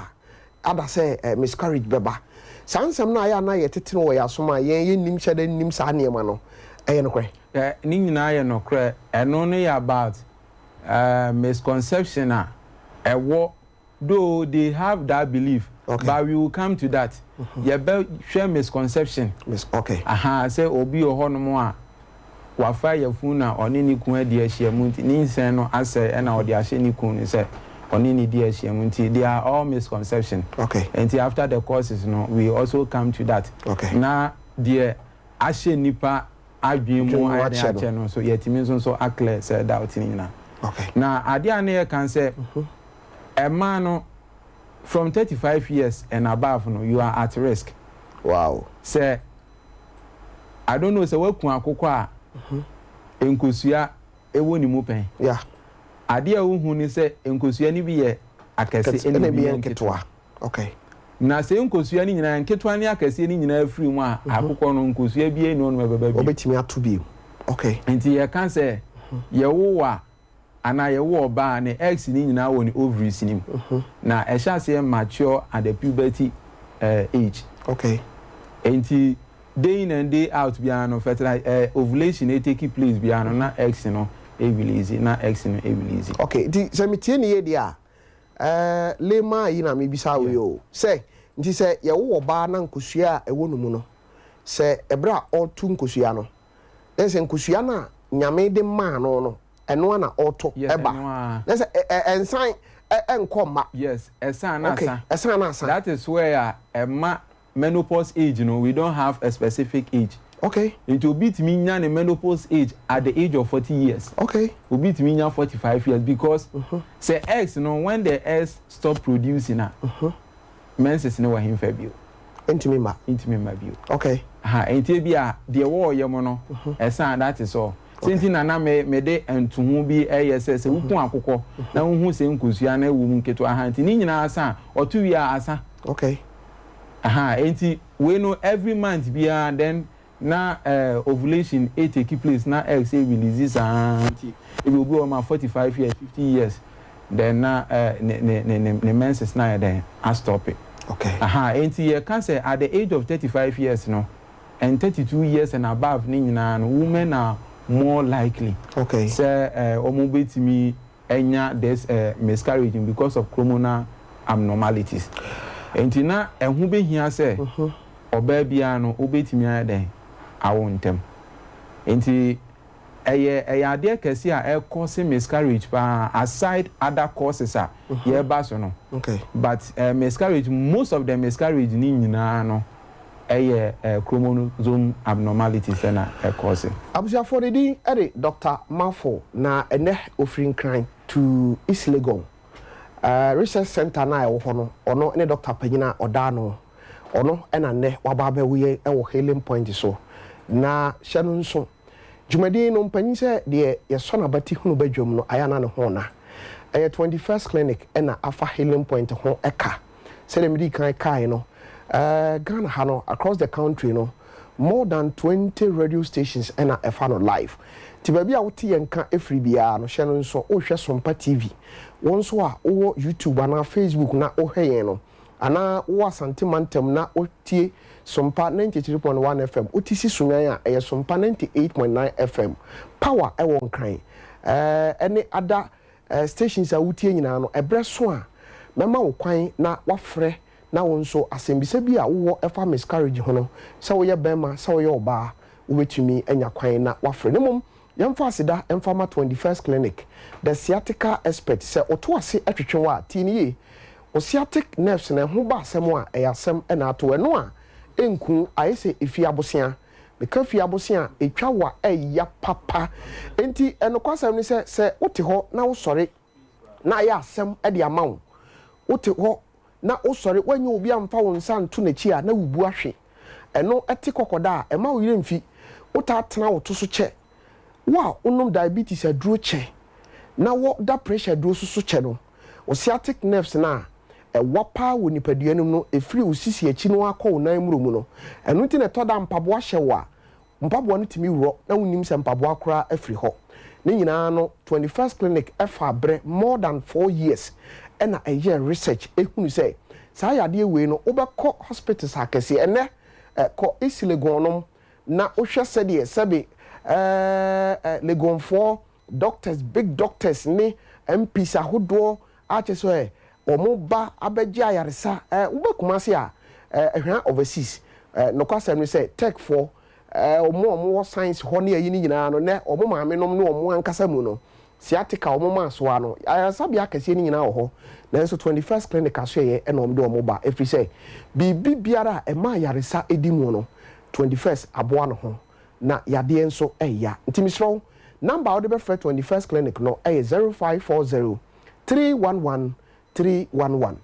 C: a, ada sɛ eh, miscarriage bɛba. Saa nsɛm no a ɛyɛ a na yɛtete no wɔ yɛn asom a yɛn yɛnnim hyɛ da nnim saa nneɛma no, ɛyɛ nokorɛ?
G: Eh, ne nyinaa yɛ nokorɛ. Ɛno no yɛ about eh, misconception a ɛwɔ Though they have that belief
C: Okay.
G: but we will come to that. Yɛbɛ hwɛ misconception.
C: Mis okay.
G: Ahaa sɛ obi wɔ hɔ nom a wafa yafunu na ɔne ne kun adi ahyiamu nti ne nsɛn no asɛe ɛna ɔde ahyɛ ne kun no sɛ ɔne ne di ahyiamu nti they are all misconception.
C: Okay.
G: Nti after the courses no we also come to that.
C: Okay.
G: Na deɛ ahyɛ nipa adwene mu
C: Adwene mu
G: ayɛ den
C: akyɛ no.
G: akyɛ no nso yɛatumi nso nso a clear sɛ doubt no nyinaa.
C: Okay.
G: Na adeɛ a na yɛka ne sɛ ɛmaa no from 35 years and above no you are at risk. Sɛ I don't know sɛ woaku akokɔ a nkosua. ɛwɔ ne mu pɛn. Adeɛ a wohu ne sɛ nkosua no bi yɛ akɛse ɛna ebi yɛ nketewa. Na sɛ nkosua no nyinaa, nketewa ne akɛseɛ no nyinaa firi mu a, akokɔ no nkosua biara nni hɔ nom ɛbɛba bio.
C: Wɔbɛtumi ato bio. Okay.
G: Nti yɛka sɛ yɛwo a anaa yɛwo ɔbaa a, ne eggs no nyinaa wɔ ne ovaries no mu. Na ɛhyɛ aseɛ mature at the puberty age. Nti day in and day out biara no, fertilize ovulation take place biara no, na eggs no release, na eggs no release.
C: Okay, nti sɛ metie ne yie deɛ a, layman yi na mebisa wo yi o, sɛ nti sɛ yɛwo ɔbaa na nkosua a ɛwɔ no mu no, sɛ ɛberɛ a ɔreto nkosua no, na sɛ nkosua no a Nyame de maa no no, ɛno ara na ɔreto
G: Yes,
C: ɛba.
G: ɛno ara.
C: Na sɛ ɛnsan ɛnkɔ mma.
G: Yes, ɛsan na asa.
C: Ɛsan na asa.
G: That is where a ɛma menopause age no, we don't have a specific age. Nti obi tumi nya ne menopause age at the age of 40 years. Obi tumi nya 45 years because sɛ eggs no, when the eggs stop producing a, menses no wɔ hemfa bio?
C: Ntumi mma.
G: Ntumi mma bio. Ha, nti ebi a deɛ wɔɔyɛ mu no ɛsan, that is all. Sɛ nti na me de ntoho bi ɛyɛ sɛ wokun akokɔ na wohu sɛ nkosua na ɛwɔ mu nketewa ha, nti ne nyinaa asa a, ɔto wie a, asa. Aha, nti wei no, every month biara then na ovulation e take place na eggs e release saa. Nti ebi obi wɔ ma 45 years, 50 years, then na ne menses na yɛ dɛn astop it. Aha, nti yɛka sɛ at the age of 35 years no and 32 years and above ne nyinaa no, women are more likely sɛ wɔn bɛtumi anya this miscarriage because of chromosomal abnormalities. Nti na ɛho bɛhia sɛ ɔbaa biara no wobɛtumi ayɛ dɛn awo ntɛm. Nti ɛyɛ adeɛ kɛse a ɛkɔse miscarriage paa, aside other causes a yɛreba so no. But miscarriage, most of the miscarriage ni nyinaa no ɛyɛ chromosome abnormalities ɛna ɛkɔse.
C: Abusuafoɔ, ne din ɛde Dr Mafo, na ɛnɛ ofiri Nkran to East Legon research center na ɛwɔ hɔ no, ɔno ne doctor panyin a ɔdaa no. Ɔno ɛna nnɛ waba abɛwo yɛn ɛwɔ Healing Point so. Na hyɛ no nso, dwumadin no mpanyin sɛ deɛ yɛsɔ n'abati hunu bɛdwam no ayɛ ana ne ho na ɛyɛ 21st Clinic ɛna afa Healing Point ho ɛka. Sɛdeɛ mede kan kae no, Ghana ha no, across the country no, more than 20 radio stations ɛna ɛfa no live. Nti baabi a wote yɛn ka ɛfiri biara no, hyɛ no nso, wohwɛ Sompa TV, wɔn nso a wowɔ YouTube anaa Facebook na wohwɛ yɛn no, anaa wowɔ Asante mantam na wotie Sompa 93.1 FM, wote si Sunyan a, ɛyɛ Sompa 98.9 FM, Power ɛwɔ Nkran, ɛne ada stations a wotie nyinaa no, ɛberɛ so a mɛma wo kwan na wafrɛ na wo nso asɛmbisa bi a wowɔ ɛfa miscarriage ho no, sɛ woyɛ bɛrima, sɛ woyɛ ɔbaa, wobɛtumi anya kwan na wafrɛ. Ne mmom yɛmfa aseda ɛmfa ma 21st Clinic, the sciatica expert. Sɛ ɔto ase atwitwe wɔ a, tie ne yie, o sciatic nerves na ɛho ba asɛm a ɛyɛ asɛm ɛna ato ɛno a ɛnku ayɛ sɛ efi abosea. Meka fi abosea a ɛtwa wɔ a ɛya papa. Nti ɛnokwasɛm ne sɛ wote hɔ na wosɔre na ayɛ asɛm ɛde ama wo, wote hɔ na wosɔre woanya obi amfa wo nsa nto n'akyi a, na wubu ahwe. Ɛno ɛte kɔkɔda a ɛma wo yerɛ mfi. Wotaa tena wo to so kyɛ, wo a wonom diabetes aduro kyɛ na wɔda pressure aduro so so kyɛ no, wo sciatic nerves na ɛwa paa wɔ nipadua no mu no, ɛfiri wo sisi akyi no akɔ wo nan mmuro mu no. Ɛno nti na ɛtɔ da mpaboa hyɛ wo a, mpaboa no tumi worɔ na wonim sɛ mpaboa koraa afiri hɔ. Ne nyinaa no, 21st Clinic ɛfa abrɛ more than 4 years ɛna ɛyɛ research ehunu sɛ saa yadeɛ wei no, wobɛkɔ hospitals akɛseɛ ɛnɛ kɔ East Legon nom na wohwɛ sɛdeɛ sɛbe ɛɛ ɛ Legonfoɔ doctors, big doctors ne MPs ahodoɔ akyɛ sɛ wɔn ba abɛgye ayaresa. Wobɛ Kumase a, ɛhwɛ overseas. Nokwasɛm ne sɛ techfoɔ, wɔn a wɔwɔ science hɔ ne ayi ne nyinaa no, nɛ wɔn maame nom ne wɔn ankasa mu no, sciatica wɔn maa soa no, ayaresabea akɛseɛ no nyinaa wɔ hɔ, nanso 21st Clinic asoɛyɛ ɛna wɔn de wɔn ba, ɛfiri sɛ biribi biara a ɛma ayaresa edi mu no, 21st aboa no ho na yadeɛ nso ɛya. Nti mesrɛ wo, number a wode bɛfrɛ 21st Clinic no ɛyɛ 0540 311 311,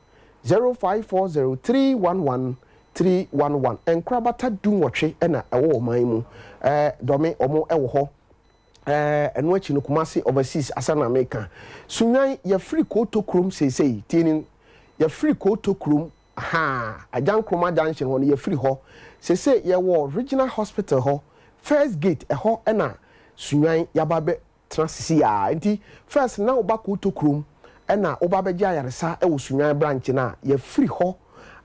C: 0540 311 311. Nkorabata 18 ɛna ɛwɔ ɔman mu. Dɔme ɔmo ɛwɔ hɔ. Ɛɛ ɛno akyi no Kumasi overseas asɛm na meka. Sunyani yɛfiri Kooto kurom seesei tie ni yɛfiri Kooto kurom ahaa Agyankroma junction hɔ no yɛfiri hɔ seesei yɛwɔ regional hospital hɔ first gate ɛhɔ ɛna Sunyani yaba bɛ tena sisi aa nti first na woba Kooto kurom ɛna woba bɛgye ayaresa ɛwɔ Sunyani branch no a yɛfiri hɔ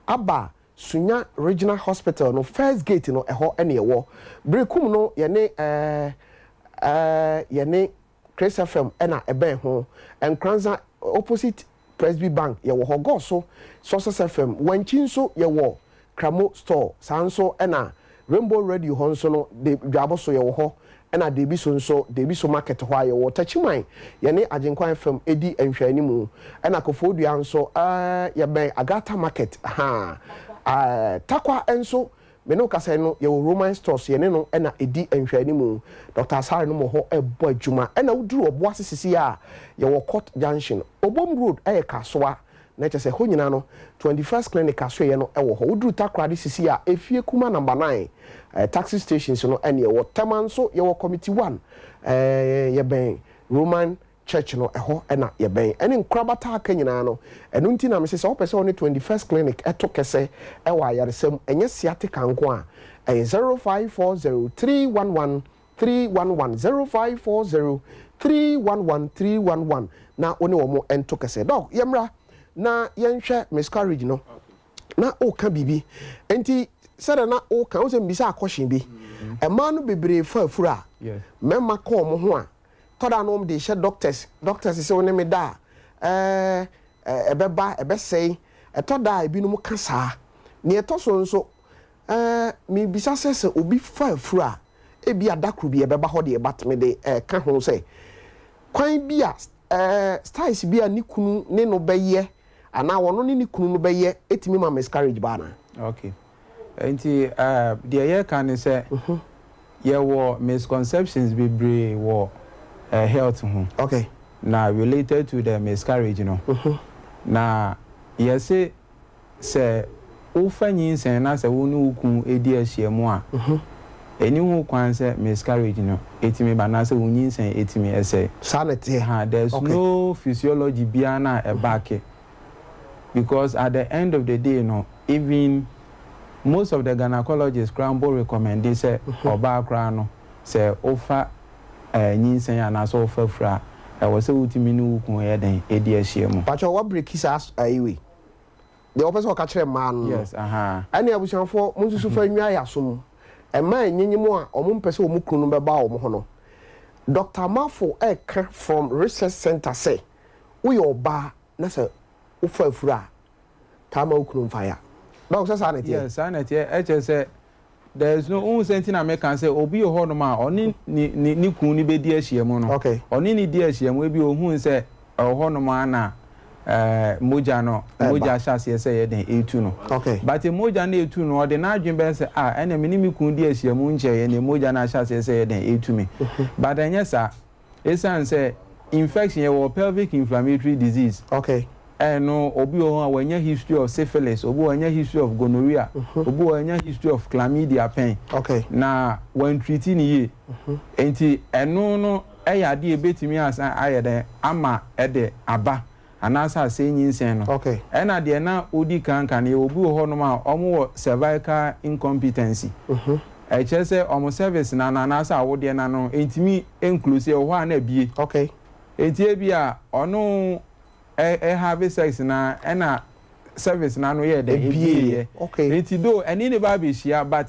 C: aba Sunya Regional Hospital no first gate no ɛhɔ na yɛwɔ. Berekum no yɛne ɛɛ yɛne Chris FM na ɛbɛn ho. Nkoranza opposite Presby Bank yɛwɔ hɔ. Gɔso Success FM. Wankyi nso yɛwɔ Kramo store. Saa nso na Rainbow Radio hɔ nso no de Dwabo so yɛwɔ hɔ. Ɛna Debiso nso, Debiso market hɔ a yɛwɔ Takyiman, yɛne Agyenkwa FM di nhwɛanimu. Ɛna Kofoɔdua nso, eh, yɛbɛn Agata market, ahaa. Eh, Tarkwa nso, me ne wo kasa yi no, yɛwɔ Roman stores, yɛne no na ɛdi nhwɛanimu. Doctor Asare nom wɔ hɔ ɛrebɔ adwuma. Ɛna woduru Ɔboase sisi a, yɛwɔ Court Junction. Obom Road yɛ Kasoa. Na kyerɛ sɛ ɛhɔ nyinaa no, 21st Clinic asoɛeɛ no wɔ hɔ. Woduru Takoradi sisi a, Efie Kuma Number 9, taxi stations no ɛne ɛwɔ. Tema nso, yɛwɔ Committee 1, yɛbɛn Roman Church no, ɛhɔ na yɛbɛn. Ɛne nkorabata aka nyinaa no, ɛno nti na mese sɛ wopɛ sɛ wo ne 21st Clinic to kɛsɛ wɔ ayaresa mu, ɛnyɛ sciatica nko a, ɛyɛ 0540 311 311 0540 311 311 na wo ne wɔn nto kɛsɛ. Dɔk, yɛmmra na yɛnhwɛ miscarriage no. Na woka biribi. Nti sɛdeɛ na woka, wo sɛ mbisa akɔhye bi. Mmaa no bebree fa afuru a, mmarima ka wɔn ho a, tɔda no wɔn de hyɛ doctors. Doctors sɛ wo ne me da a, ɛɛ, ɛbɛba, ɛbɛsɛe. Ɛtɔ da a ebinom ka saa. Nea ɛtɔ so nso, Ɛɛ, mebisa sɛ, sɛ obi fa afuru a, ebia da koro bi ɛbɛba hɔ deɛ, but mede ɛreka ho sɛ, kwan bi a, ɛɛ, styles bi a ne kunu ne no bɛyɛ anaa ɔno ne ne kunu no bɛyɛ tumi ma miscarriage ba anaa?
G: Okay. Nti ɛɛ, deɛ yɛreka ne sɛ, yɛwɔ misconceptions bebree wɔ ɛɛ health ho.
C: Okay.
G: Na related to the miscarriage no. Na yɛse Sɛ wofa nyinsɛn na sɛ wo ne wo kunu di ahyiamu a, ɛnni ho kwan sɛ miscarriage no tumi ba anaasɛ wo nyinsɛn tumi sɛe.
C: Saa na ɛteɛ.
G: Ha, there's
C: Okay.
G: no physiology biara no a ɛbacke because at the end of the day no, even most of the gynaecologists koraa mpo recommende sɛ ɔbaa koraa no, sɛ wofa nyinsɛn anaasɛ wofa fura a, ɛwɔ sɛ wotumi ne wo kunu yɛ dɛn, di ahyiamu.
C: Pakyɛw, woabreki saa ayi wei? Deɛ wɔpɛ sɛ wɔka kyerɛ mmaa no no,
G: Yes, ahaa.
C: Ɛnneɛ abusuafoɔ, monsusu fa nnwa yɛn aso mu. Mmaa a ɛnyenyem a wɔmpɛ sɛ wɔn kununom bɛba wɔn ho no, Doctor Marfo reka from Research Centre sɛ, woyɛ ɔbaa na sɛ wofa afuru a, taa ma wo kunu mfa ya. Doc, sɛ saa na ɛteɛ?
G: Yes, saa na ɛteɛ. Ɛkyerɛ sɛ There is no, wohu sɛ nti na meka sɛ obi wɔ hɔnom a ɔne ne ne ne kunu no bɛdi ahyiamu no,
C: Okay.
G: ɔne no di ahyiamu, ebi ohun sɛ ɛwɔ hɔnom ara na ɛɛ mogya no,
C: Ɛba.
G: mogya ahyɛ aseɛ sɛ ɛyɛ den ɛretu no.
C: Okay.
G: But mogya no ɛretu no, ɔde n'adwene bɛyɛ sɛ ah ɛnna me ne me kunu di ahyiamu nkyɛeɛ na mogya no ahyɛ aseɛ sɛ ɛyɛ den ɛretu me. But ɛnyɛ saa. Esiane sɛ infection yɛwɔ pelvic inflammatory disease.
C: Okay.
G: Ɛno obi wɔ hɔ a wanya history of syphilis, obi wɔ wanya history of gonorrhea, obi wɔ wanya history of chlamydia pɛn.
C: Okay.
G: Na wɔntreati no yie. Nti ɛno no ɛyɛ adeɛ a ebetumi asan ayɛ dɛn ama ɛde aba. Anaasɛ asɛe nyinsɛn no.
C: Okay.
G: Ɛna deɛ na wodi kan ka no, yɛwɔ bi wɔ hɔnom a wɔn wɔ cervical incompetency. Ɛkyerɛ sɛ wɔn cervix no ano anaasɛ awodeɛ no ano ntumi nclose, ɛwɔ hɔ a na abue.
C: Okay.
G: Enti ebia ɔno ɛ have sex no ara ɛna cervix no ano yɛɛ dɛn?
C: Ebieeɛ.
G: Ebieeɛ.
C: Okay.
G: Enti though ɛne no ba abɛhyia but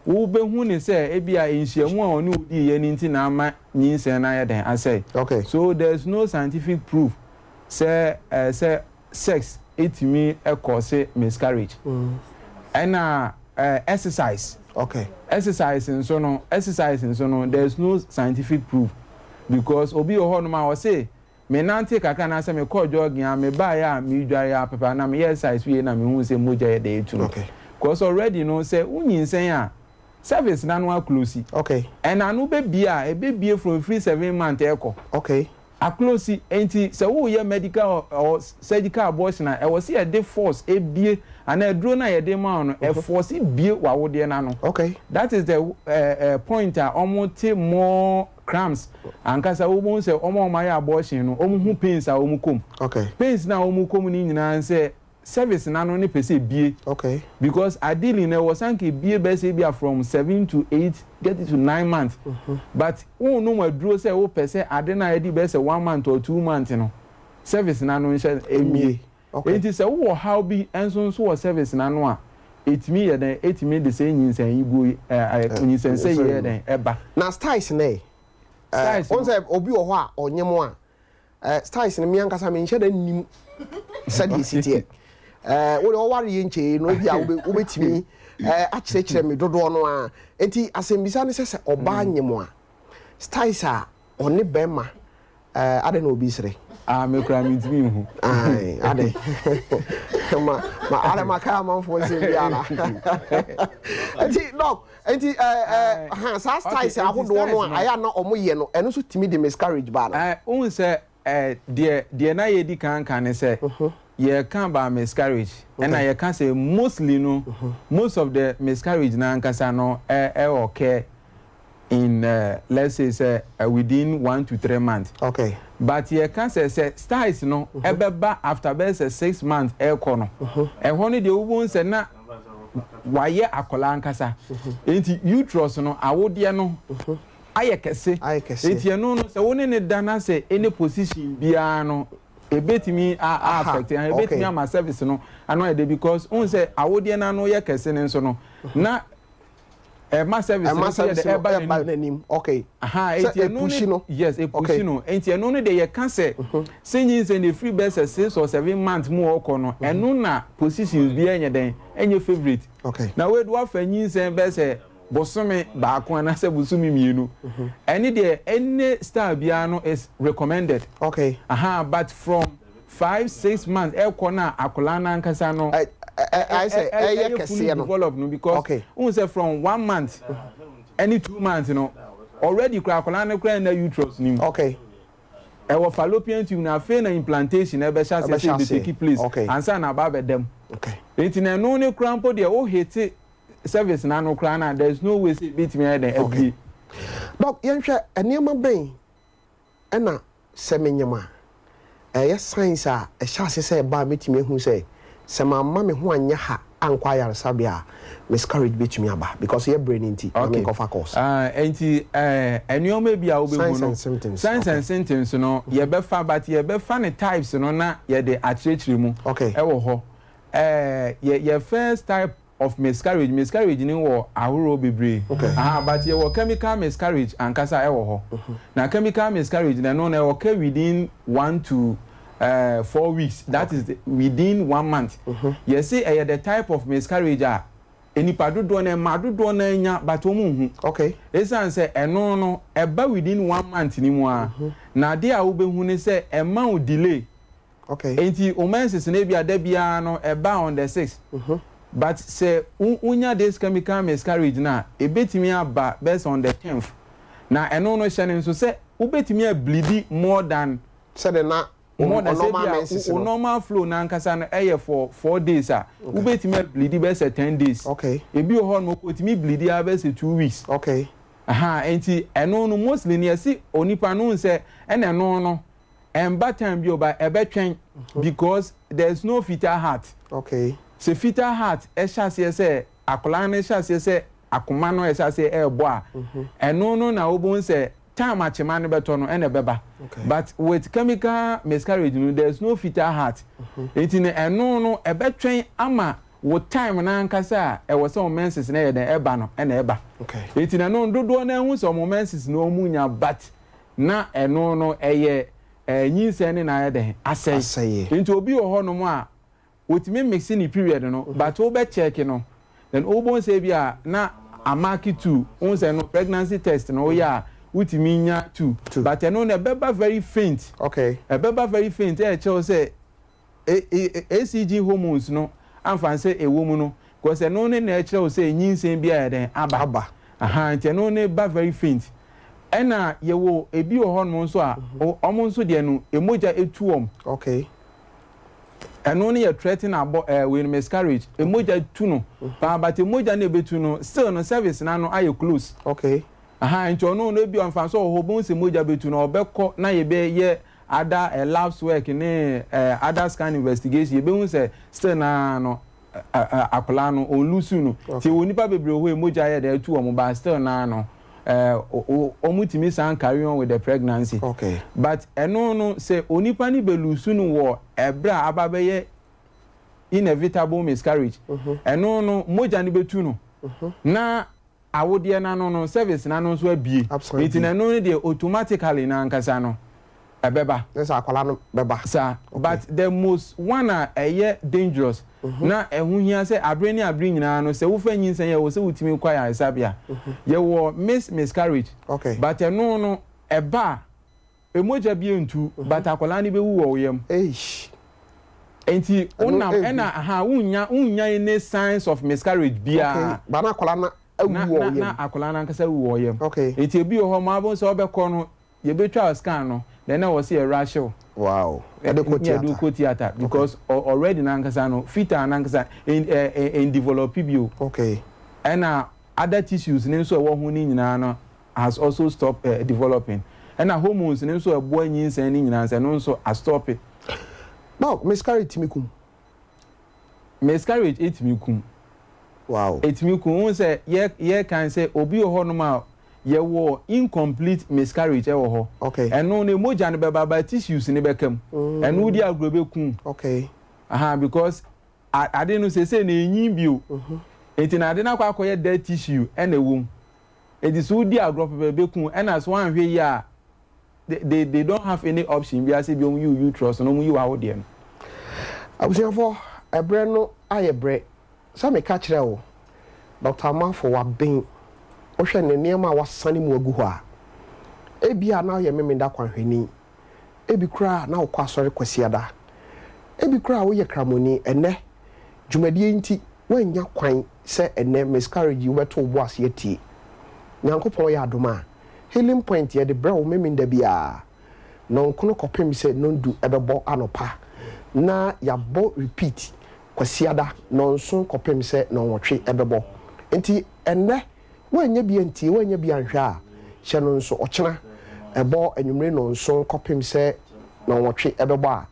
G: wobɛhu no sɛ ebia nhyiamu a ɔne wo diiɛ no nti na ama nyinsɛn no ayɛ dɛn? Asɛe.
C: Okay.
G: So there is no scientific proof sɛ ɛɛ sɛ sex tumi cause miscarriage. Ɛna ɛɛ exercise.
C: Okay.
G: Exercise nso no, exercise nso no there is no scientific proof because obi wɔ hɔnom a ɔse me nante kakra anaasɛ me kɔɔ jogging a me baeɛ a me dware a pɛpɛ anaa me yɛ exercise wie na me hu sɛ mogya yɛ dɛ etu no.
C: Okay.
G: Because already no sɛ wo nyinsɛn a cervix no ano aclose.
C: Okay.
G: Ɛna ano bɛbie a ɛbɛbie from firi 7 month ɛkɔ.
C: Okay.
G: Aclose, enti sɛ woreyɛ medical or surgical abortion a, ɛwɔ sɛ yɛde force bue anaa aduro no a yɛde ma wo no, ɛforce bue w'awodeɛ no ano.
C: Okay.
G: That is the eh, eh, point a wɔte more. Cramps ankasa wobɛhu sɛ wɔn a wɔayɛ abortion no, wɔn ho pains a wɔn kɔ mu. Pains no a wɔn kɔ mu no nyinaa sɛ cervix no ano no pɛ sɛ ebie. Because ideally no ɛwɔ sɛ anka ebie bɛyɛ sɛ ebia from 7 to 8, get to 9 months. But wonnom aduro sɛ wopɛ sɛ ade no a yɛde bɛyɛ sɛ one month or 2 months no, cervix no ano nhyɛ emie. Enti sɛ wowɔ haw bi nso wɔ cervix no ano a, etumi yɛ dɛn, etumi de sɛ nyinsɛn yi gu ɛɛ nyinsɛn sɛ yɛ dɛn ɛba.
C: Na styles ne
G: Styles
C: wɔn sɛ obi wɔ hɔ a ɔnyɛ a styles no, mi ankasa mi nhyɛ dɛ nim sɛdeɛ esi teɛ. Wode ɔware yɛ nkyɛn no, ebi a wobɛtumi akyerɛkyerɛ mi dodoɔ no a. Eti asɛmbisa ne sɛ ɔbaa nyɛ mu a, styles a ɔne bɛrima ade na obi sere.
G: Ah, me kura mi ntumi nhu.
C: Ayi ade ma ade ma kaa amanfoɔ nsɛm bi ara. Nti doc, nti ɛɛ ɛɛ ha saa styles ahodoɔ no a ayɛ a na ɔmo yɛ no, ɛno nso tumi de miscarriage ba no?
G: Ohun sɛ deɛ na yɛdi kan kan ne sɛ yɛka about miscarriage, ɛna yɛka sɛ mostly no, most of the miscarriage na ankasa no ɛ occur in let's say sɛ within 1 to 3 months. But yɛka sɛ styles no ɛbɛba after bɛyɛ sɛ 6 months ɛrekɔ no, ɛhɔ no deɛ, wobɛhu sɛ na wayɛ akwadaa ankasa, nti uterus no, awodeɛ no ayɛ kɛse.
C: Ayɛ kɛse.
G: Nti ɛno no, sɛ wo ne ne da na sɛ any position biara no, ebetumi a affect, ebetumi ama cervix no ano ayɛ de, because n sɛ awodeɛ no ano yɛ kɛse ne nso no na ɛma cervix no nso yɛ de ɛba
C: n'anim. Okay.
G: Aha, eti ɛno no, yes, epush no. Nti ɛno no de, yɛ ka sɛ nyinsɛn na efiri bɛ sɛ 6 or 7 months mu ɔkɔ no, ɛno na positions bi ɛnyɛ dɛn, ɛnyɛ favourite. Na wei do, wafa nyinsɛn bɛ sɛ bosome 1 anaasɛ bosome 2, ɛne deɛ, ɛne style biara no is recommended. Aha, but from 5, 6 months ɛkɔ na akwadaa n'ankasa no
C: ɛyɛ ɛyɛ kɛseɛ no
G: develop no, because n sɛ from 1 month ɛne 2 months no, already kura akwadaa no kura na uterus ni mu. Ɛwɔ fallopian tube na afei na implantation ɛbɛhyɛ ase sɛ ɛbɛ take place ansa na aba abɛdam. Nti na ɛno ne kura mpo deɛ, o hete cervix n'ano kura na there is no way sɛ ebi tumi ayɛ dɛ ɛbie.
C: Doc, yɛnhwɛ nneɛma bɛn ɛna sɛ menyam a, ɛyɛ signs a ɛhyɛ ase sɛ ɛba a mɛtumi ahu sɛ mamma me ho anyɛ ha ankɔ ayaresabea a, miscarriage bɛtumi aba, because yɛ brɛ no nti na menkɔfa course.
G: Nti nneɛma bi a wobɛhu
C: Signs
G: no
C: and symptoms.
G: Signs and symptoms no yɛbɛfa, but yɛbɛfa ne types no na yɛde akyerɛkyerɛ mu. Ɛwɔ hɔ yɛ first type of miscarriage. Miscarriage ni wɔ ahorow bebree. Aha, but yɛwɔ chemical miscarriage ankasa ɛwɔ hɔ. Na chemical miscarriage na ɛno na ɛwɔ occur within 1 to 4 weeks, that is within one month. Yɛsi ɛyɛ the type of miscarriage a nipa dodoɔ na mmaa dodoɔ na nya, but wɔn nhu. Esan sɛ ɛno no ɛba within one month ni mu a, na adeɛ a wobɛhu ne sɛ ɛma wo delay. Nti o menses no, ebi ada biara no ɛba on the 6, but sɛ wonya this chemical miscarriage na, ebetumi aba bɛsɛ on the 10th. Na ɛno no, hyɛ ne nso sɛ wobetumi ableed more than
C: sɛde na
G: more than sɛ bi a o normal flow n'ankasa no ɛyɛ for 4 days a, wobetumi ableed bɛsɛ 10 days. Ebi wɔ hɔ no, otumi bleed a bɛsɛ 2 weeks. Aha, nti ɛno no, mostly ni yɛsi onipa no sɛ ɛna ɛno no ɛnba time bi o, ba ɛbɛtwɛn because there is no fetal heart. Sɛ fetal heart ɛhyɛ aseɛ sɛ akwadaa no ɛhyɛ aseɛ sɛ akoma no ɛhyɛ aseɛ ɛɛbɔ a, ɛno no na wobɛhu sɛ time akyema no bɛtɔ no ɛna ɛbɛba. But with chemical miscarriage no, there is no fetal heart, nti no ɛno no ɛbɛtwɛn ama wo time n'ankasa a ɛwɔ sɛ wɔn menses no yɛ dɛn ɛba no ɛna ɛba. Nti na ɛno dodoɔ no ɛho sɛ wɔn menses no wɔn nya, but na ɛno no ɛyɛ nyinsɛn ne na ayɛ dɛn asɛe. Nti obi wɔ hɔnom a wotumi mix ne period no, but wobɛ check no, then wobɔ nsɛ bi a na amark two n sɛ no pregnancy test no woyɛ a, wotumi nya two, but ɛno no ɛbɛba very faint. Ɛbɛba very faint, ɛyɛ kyerɛw sɛ HCG hormones no amfa sɛ ɛwɔ mu no, because ɛno ne na ɛkyerɛw sɛ nyinsɛn bi a yɛ dɛn aba.
C: Aba.
G: Aha, nti ɛno ne ba very faint. Ɛna yɛwɔ ebi wɔ hɔnom nso a ɔmo nso deɛ no, emogya etu wɔm. Ɛno no yɛ threaten abɔ wei no miscarriage. Emogya tu no paa, but emogya no ebetu no, still no cervix n'ano ayɛ close. Ahaa nti ɔno no ebia mfaso wɔ hɔ obohu sɛ mogya betu no ɔbɛkɔ na yɛbɛyɛ other eh, labs work ne eh, other scan investigation yɛbɛhu sɛ still naa no eh, eh, akwadaa no ɔnlusu no. Nti yɛwɔ nnipa bebree wɔ hɔ a mogya yɛ dɛ atu wɔn but still naa no eh, wɔn tumi san carry on with the pregnancy.
C: Okay.
G: But ɛno no sɛ onipa no bɛlusu no wɔ ɛberɛ a aba bɛyɛ inevitable miscarriage ɛno no mogya no bɛtu no na awodeɛ no ano no cervix no ano nso abue nti na ɛno no deɛ automatically no ankasa no ɛbɛba.
C: Ne sɛ akwadaa no bɛba.
G: Saa but the most one a ɛyɛ dangerous na ɛho hia sɛ abere ne abere nyinaa no sɛ wofa nyinsɛn yɛ wɔ sɛ wotumi kɔ ayaresabea yɛwɔ miss miscarriage but ɛno no ɛba a Mogya bi ntu but akwadaa no bɛwu wɔ wo yam.
C: Eish.
G: Nti
C: Ɛno
G: wonam
C: ehu.
G: ɛna aha wonnya wonnya any signs of miscarriage
C: Okay,
G: biara.
C: but na akwadaa no awu
G: Na
C: wɔ wo
G: na
C: yam.
G: na akwadaa no ankasa awu wɔ wo yam.
C: Okay.
G: Nti ebi wɔ hɔ ma wobɛhu sɛ wobɛkɔ no yɛbɛtwa wo scan no then na ɛwɔ sɛ yɛ rush wo.
C: Wow. Ɛde kɔ
G: Ne yɛde
C: theatre.
G: wo kɔ theatre because already no ankasa no fetal no ankasa en ɛ ɛ ɛndevelop bio.
C: Okay.
G: Ɛna other tissues no nso a ɛwɔ ho no nyinaa no has also stop developing ɛna hormones no nso a ɛboa nyinsɛn no nyinaa nso ɛno nso astɔpe.
C: Doc, miscarriage tumi kum?
G: Miscarriage ɛtumi kum.
C: Wow.
G: Ɛtumi kum. Wohu sɛ yɛ yɛkan sɛ obi wɔ hɔnom a yɛwɔ incomplete miscarriage ɛwɔ hɔ.
C: Okay.
G: Ɛno no mogya no bɛba but tissues no bɛka mu. Ɛno wodi agorɔ ɛbɛkum.
C: Okay.
G: Aha because ade no seesei no ɛnyin bio. Nti na ade no akɔ akɔyɛ dead tissue ɛna ɛwɔ mu. Enti sɛ wodi agorɔ pɛpɛ ɛbɛku wo ɛna sɛ woanhwɛ yie a they they don't have any option biara sɛ bi wɔn yi wo uterus no wɔn yi w'awodeɛ no.
C: Abusuafoɔ, ɛberɛ no ayɛ berɛ. Sɛ meka kyerɛɛ wo, Doctor Amanfo waben. Wohwɛ ne nneɛma a wasane mu agu hɔ a, ebia na woyɛ Memenda kwanhwɛni, ebi koraa na wokɔ asɔre Kwasiada, ebi koraa woyɛ Kramoni. Ɛnnɛ, dwumadie yi nti, woannya kwan sɛ ɛnnɛ miscarriage yi wobɛto wo bo ase atie. Nyankopɔn yɛ adom a, Healing Point yɛde brɛ wo Memenda biara, nɔnkono kɔpem sɛ nɔndu ɛbɛbɔ anɔpa, na yɛabɔ repeat Kwasiada nɔnson kɔpem sɛ nɔnwɔtwe ɛbɛbɔ. Nti ɛnnɛ woannya bi antie, woannya bi anhwɛ a, hyɛ no nso ɔkyena ɛbɔ anwummere nɔnson kɔpem sɛ nɔnwɔtwe ɛbɛbɔ a,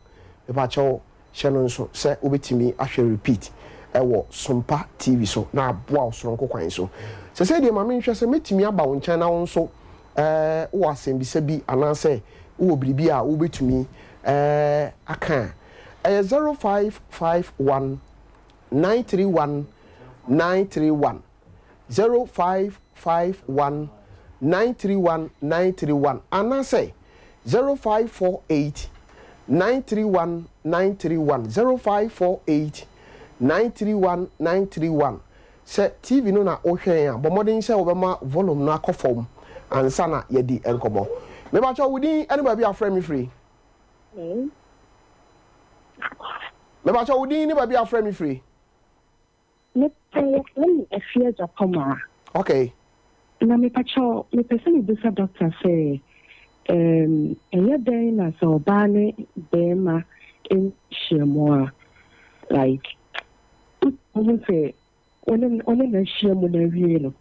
C: mepakyɛw Hyɛ no nso sɛ wobɛtumi ahwɛ repeat wɔ Sompa TV so na aboa wo soronko kwan so. Sɛsɛi deɛ ma menhwɛ sɛ mɛtumi aba wo nkyɛn na wo nso wowɔ asɛmbisa bi anaasɛ wowɔ biribi a wobɛtumi aka a. Ɛyɛ 0551 931 931. 0551 931 931 anaasɛ 0548 931 931, 0548 931 931. Sɛ TV no na wohwɛ yɛn a, bɔ mmɔden sɛ wobɛma volume no akɔ fam ansa na yɛadi nkɔmmɔ. Mepakyɛw, wo din ne baabi a wofrɛ me firi? Mepakyɛw, wo din ne baabi a wofrɛ me firi?
H: Mepɛ yɛfrɛ me Afia Agyapong
C: Okay.
H: Na mepakyɛw mepɛ sɛ mebisa doctor sɛ ɛɛm ɛyɛ dɛn na sɛ ɔbaa ne bɛɛma hyia mu a like wohu sɛ wo ne wo ne no ahyia mu no awie no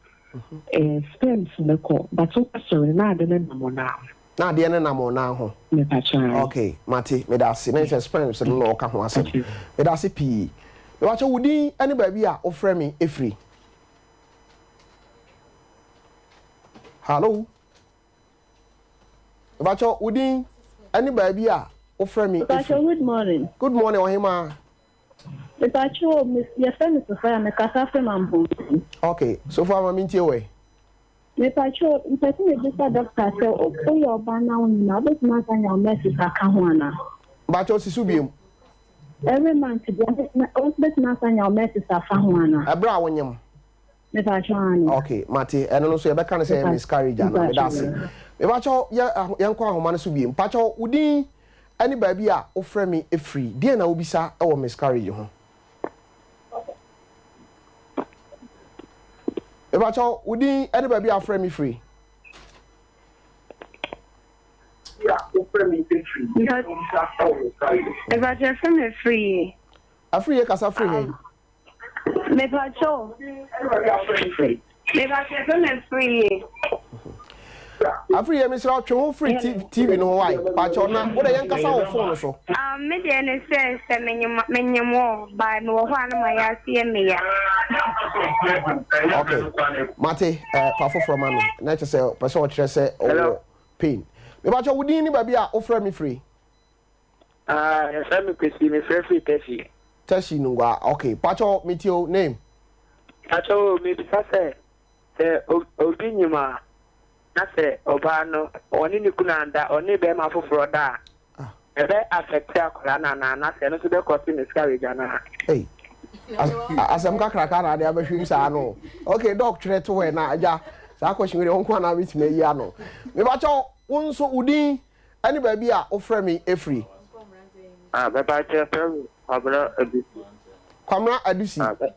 H: ɛɛ sperms no kɔ but wobɛsɔre na ade no nam wo nan ho.
C: Na adeɛ no nam wo nan ho.
H: Mepakyɛw ae.
C: Okay mate meda ase na sɛ sperms no na ɔka ho asɛm. Meda ase pii. Mepakyɛw wo din ne baabi a wofrɛ me firi? Hallo. Mepakyɛw wo din ne baabi a wofrɛ me firi?
I: Mepakyɛw good morning.
C: Good morning ɔhemaa.
I: Mepakyɛw me yɛfrɛ me Sofia mekasa firi Mampong.
C: Okay Sofia ma mentie wo ɛ.
I: Mepakyɛw, mepɛ sɛ mebisa doctor sɛ woyɛ ɔbaa na wonyim a, wobɛtumi asan anya wo menses aka ho anaa?
C: Mpakyɛw si so biom.
I: Every month bia wobɛtumi asan anya wo menses afa ho anaa?
C: Ɛberɛ a wonyim.
I: Mepakyɛw aane.
C: Ok, mate. Ɛno no nso yɛbɛka no sɛ ɛyɛ miscarriage anaa? Meda ase. Mepakyɛw yɛ yɛnkɔ ahoma no so biom. Mpakyɛw wo din ne baabi a wofrɛ me firi? Deɛn na wobisa wɔ miscarriage ho? Mepakyɛw, wo din ne baabi a wofrɛ me firi?
J: Mepakyɛw frɛ me Afriyie.
C: Afriyie kasa firi he?
J: Mepakyɛw. Mepakyɛw frɛ me Afriyie.
C: Afiri yɛ mesrɛ wo twe ho firi TV no ho wae pakyɛw na wodɛ yɛn kasa wɔ phone so.
J: Um, me deɛ ne sɛ sɛ menyem menyem wɔ by mewɔ hɔ a na mayɛ ase yɛ me ya.
C: Okay, mate eh, fa foforɔ ma me na kyɛ sɛ pɛ sɛ ɔkyerɛ sɛ ɔwɔ pain. Mepakyɛw wo din ne baabi a wofrɛ me firi.
K: Ah, yɛfrɛ me Kwesi, mefrɛ firi Teshie.
C: Teshie Nungua, okay. Pakyɛw metie o, name?
K: Pakyɛw o, mebisa sɛ, sɛ obi nyim a, na sɛ ɔbaa no ɔne ne kunu anda, ɔne bɛrima foforɔ da a, ɛbɛ affect akwadaa no anaa? Na sɛ ɛno nso bɛ cause miscarriage anaa?
C: Ei, asɛm kakraka na ade abɛhwim saa no. Okay, doc twerɛ to hɔ na agya, saa question wei deɛ wo nko anaa bɛtumi ayi ano. Mepakyɛw, wo nso wo din Ɛne baabi a wofrɛ me firi.
K: Ah, mepa kyɛ frɛ me Kwabena Adusi.
C: Kwamena Adusi.
K: Ah, bɛ,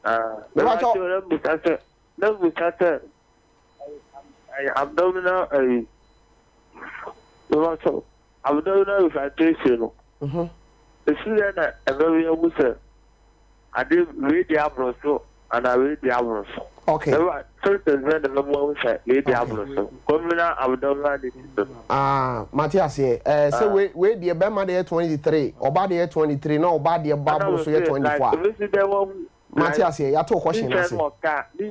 K: ah,
C: mepa kyɛ.
K: Na mbusa sɛ, na mbusa sɛ, ɛyɛ abdominal ɛyi, mepa kyɛ, abdominal irritation no.
C: Mhm.
K: Esi dɛn na ɛbɛma yɛahu sɛ ade wei deɛ aboro so anaa wei deɛ aboro so?
C: Okay.
K: Ɛma symptoms bɛn na ɛbɛma woahu sɛ wei deɛ aboro so? Communal abdominal disease no.
C: Ah, mate aseɛ. Ɛɛ sɛ wei wei deɛ bɛrima deɛ yɛ 23, ɔbaa deɛ yɛ 23 na ɔbaa deɛ ba aboro so yɛ 24 a.
K: Ebesi dɛn wahu?
C: Mate aseɛ, yɛato wo kɔhyen
K: no
C: ase.
K: Ne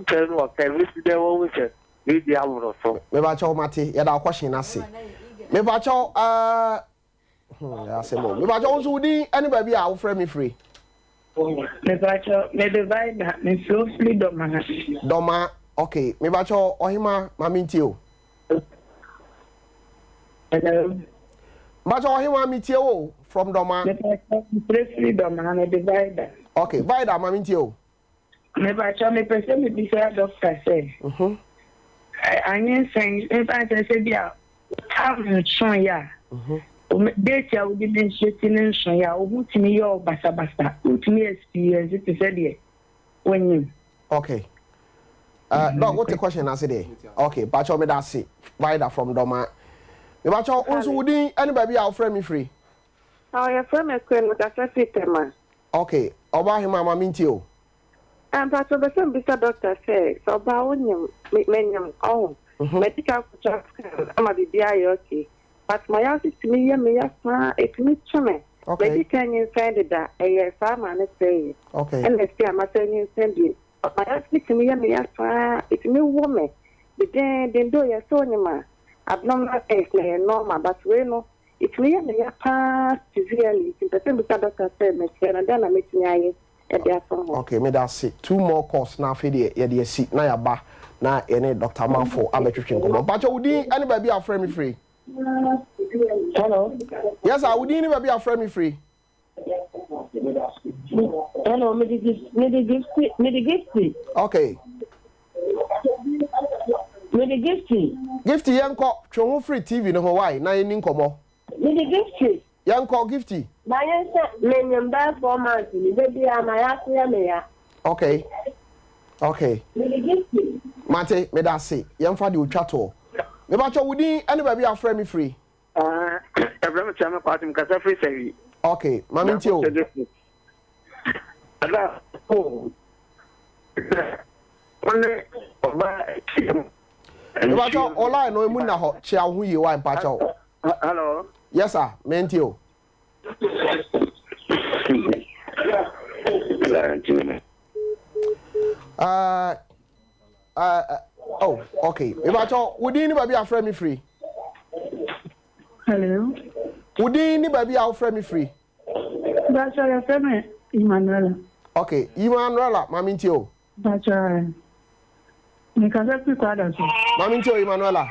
K: nkyɛn no ɔka, ebesi dɛn wahu sɛ wei deɛ aboro so?
C: Mepakyɛw mate, yɛda wo kɔhyen no ase. Mepakyɛw ɛɛ. Hmm, asɛm o. Mepakyɛ wo nso wo din ne baabi a wofrɛ me firi.
L: Mepakyɛ mede Vida, mefrɛ wo firi Dɔmaa.
C: Dɔmaa, ok. Mepakyɛ ɔhema ma mentie o.
L: Hello.
C: Mepakyɛ ɔhema metie wo from Dɔmaa.
L: Mepakyɛ mefrɛ firi Dɔmaa, mede Vida.
C: Ok, Vida ma mentie o.
L: Mepakyɛw mepɛ sɛ mebisa doctor sɛ anyinsɛn mfa nsɛ sɛ bi a time nsoeɛ a date a wode menstruate no nsoeɛ a wo ho tumi yɛ wo basabasa wotumi experience te sɛ deɛ wonyim.
C: Okay. Uh, Doc, what the question ase deɛ? Okay, pakyɛw meda ase. Vida from Dɔma. Mepakyɛw, wo nso wo din ne baabi a wofrɛ me firi?
J: Oh, yɛfrɛ me Queen, mekasa firi Tema.
C: Ok, ɔbaa hemaa ma mentie o.
J: Eh, mpakyɛw mepɛ sɛ mebisa doctor sɛ, sɛ ɔbaa wo nyem, me menyem ɔho, madi kan akɔtwa scan ama biribiara ayɛ ok, but mayase tumi yɛ me ya saa, ɛtumi kye me, madi kan nyinsɛn deda, ɛyɛɛ saa maa no sɛeɛ, ɛna afei a masan nyinsɛn bio, mayase tumi yɛ me ya saa, ɛtumi wɔ me dedeenden, though yɛsɛ onyem a abnormal things na ɛyɛ normal, but wei no Etumi yɛ me ya paa severely nti mepɛ sɛ mebisa doctor sɛ mesrɛ no dɛn na mɛtumi ayɛ de afa ho.
C: Ok meda ase two more calls na afei deɛ yɛde asi na yɛaba na yɛne Doctor Amanfo abɛtwetwe nkɔmmɔ. Mpakyɛ wo din ne baabi a wofrɛ me firi?
L: Hello.
C: Yes sir, wo din ne baabi a wofrɛ me firi?
L: Hello, me di me di gifty, me di gifty.
C: Okay.
L: Me di gifty.
C: Gifty yɛn kɔ twe ho firi TV no ho why na yɛn ni nkɔmɔ.
L: Me di gifty.
C: Yɛn kɔ gifty.
L: Ma yɛn sɛ me nyim bɛyɛ 4 months ni de bi a ma yɛ ase yɛ me ya.
C: Okay.
L: Me di gifty.
C: Mate, me da ase. Yɛn fa de otwa toɔ. Me ba kyɛ wo din ɛne baabi a frɛ me firi.
K: Ɛfrɛ me Kyame Kwate, mekasa firi Sahwi.
C: Ok, ma me ntie o.
K: Ɛda o, sɛ wo ne ɔbaa ahyia mu.
C: Mepakyɛw, o line no emu nna hɔ, kyea wo ho yie wai mpakyɛw.
K: Hello.
C: Yes sir, me ntie o. Uh, Uh, uh, oh, okay. Mepakyɛw, wo din ne baabi a wofrɛ me firi?
L: Hello.
C: Wo din ne baabi a wofrɛ me firi?
L: Mepakyɛw, yɛfrɛ me Emmanuela.
C: Okay, Emmanuela, ma me ntie o.
L: Mepakyɛw, mekasa firi Kwada so.
C: Ma me ntie o, Emmanuela.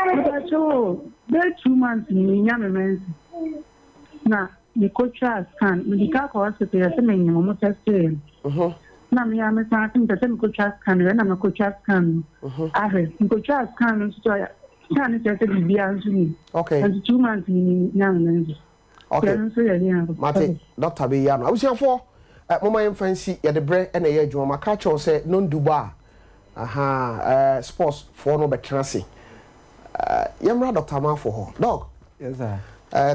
L: Mepakyɛw o, bɛyɛ 2 months ni menya me menses. Na mekɔtwaa scan, mede ka kɔ hospital yɛsɛ menyem ɔmo testee no. Na me a mesan se mepɛ sɛ mekɔtwa scan no, ɛna mekɔtwa scan no. Ahwɛ, mekɔtwa scan no nso so a, scan no kyerɛ sɛ biribiara nso nim. Nso 2 months ni menya me menses. Ɛno nso yɛ deɛn?
C: Mate, doctor bɛyi ano. Abusuafoɔ, momma yɛmfa nsi, yɛde berɛ na ɛyɛ adwuma. Maka akyerɛ wo sɛ nondu bɔ a, aha, sports foɔ no bɛtena ase. Yɛmmra Doctor Amanfo hɔ. Doc,
G: Yes sir.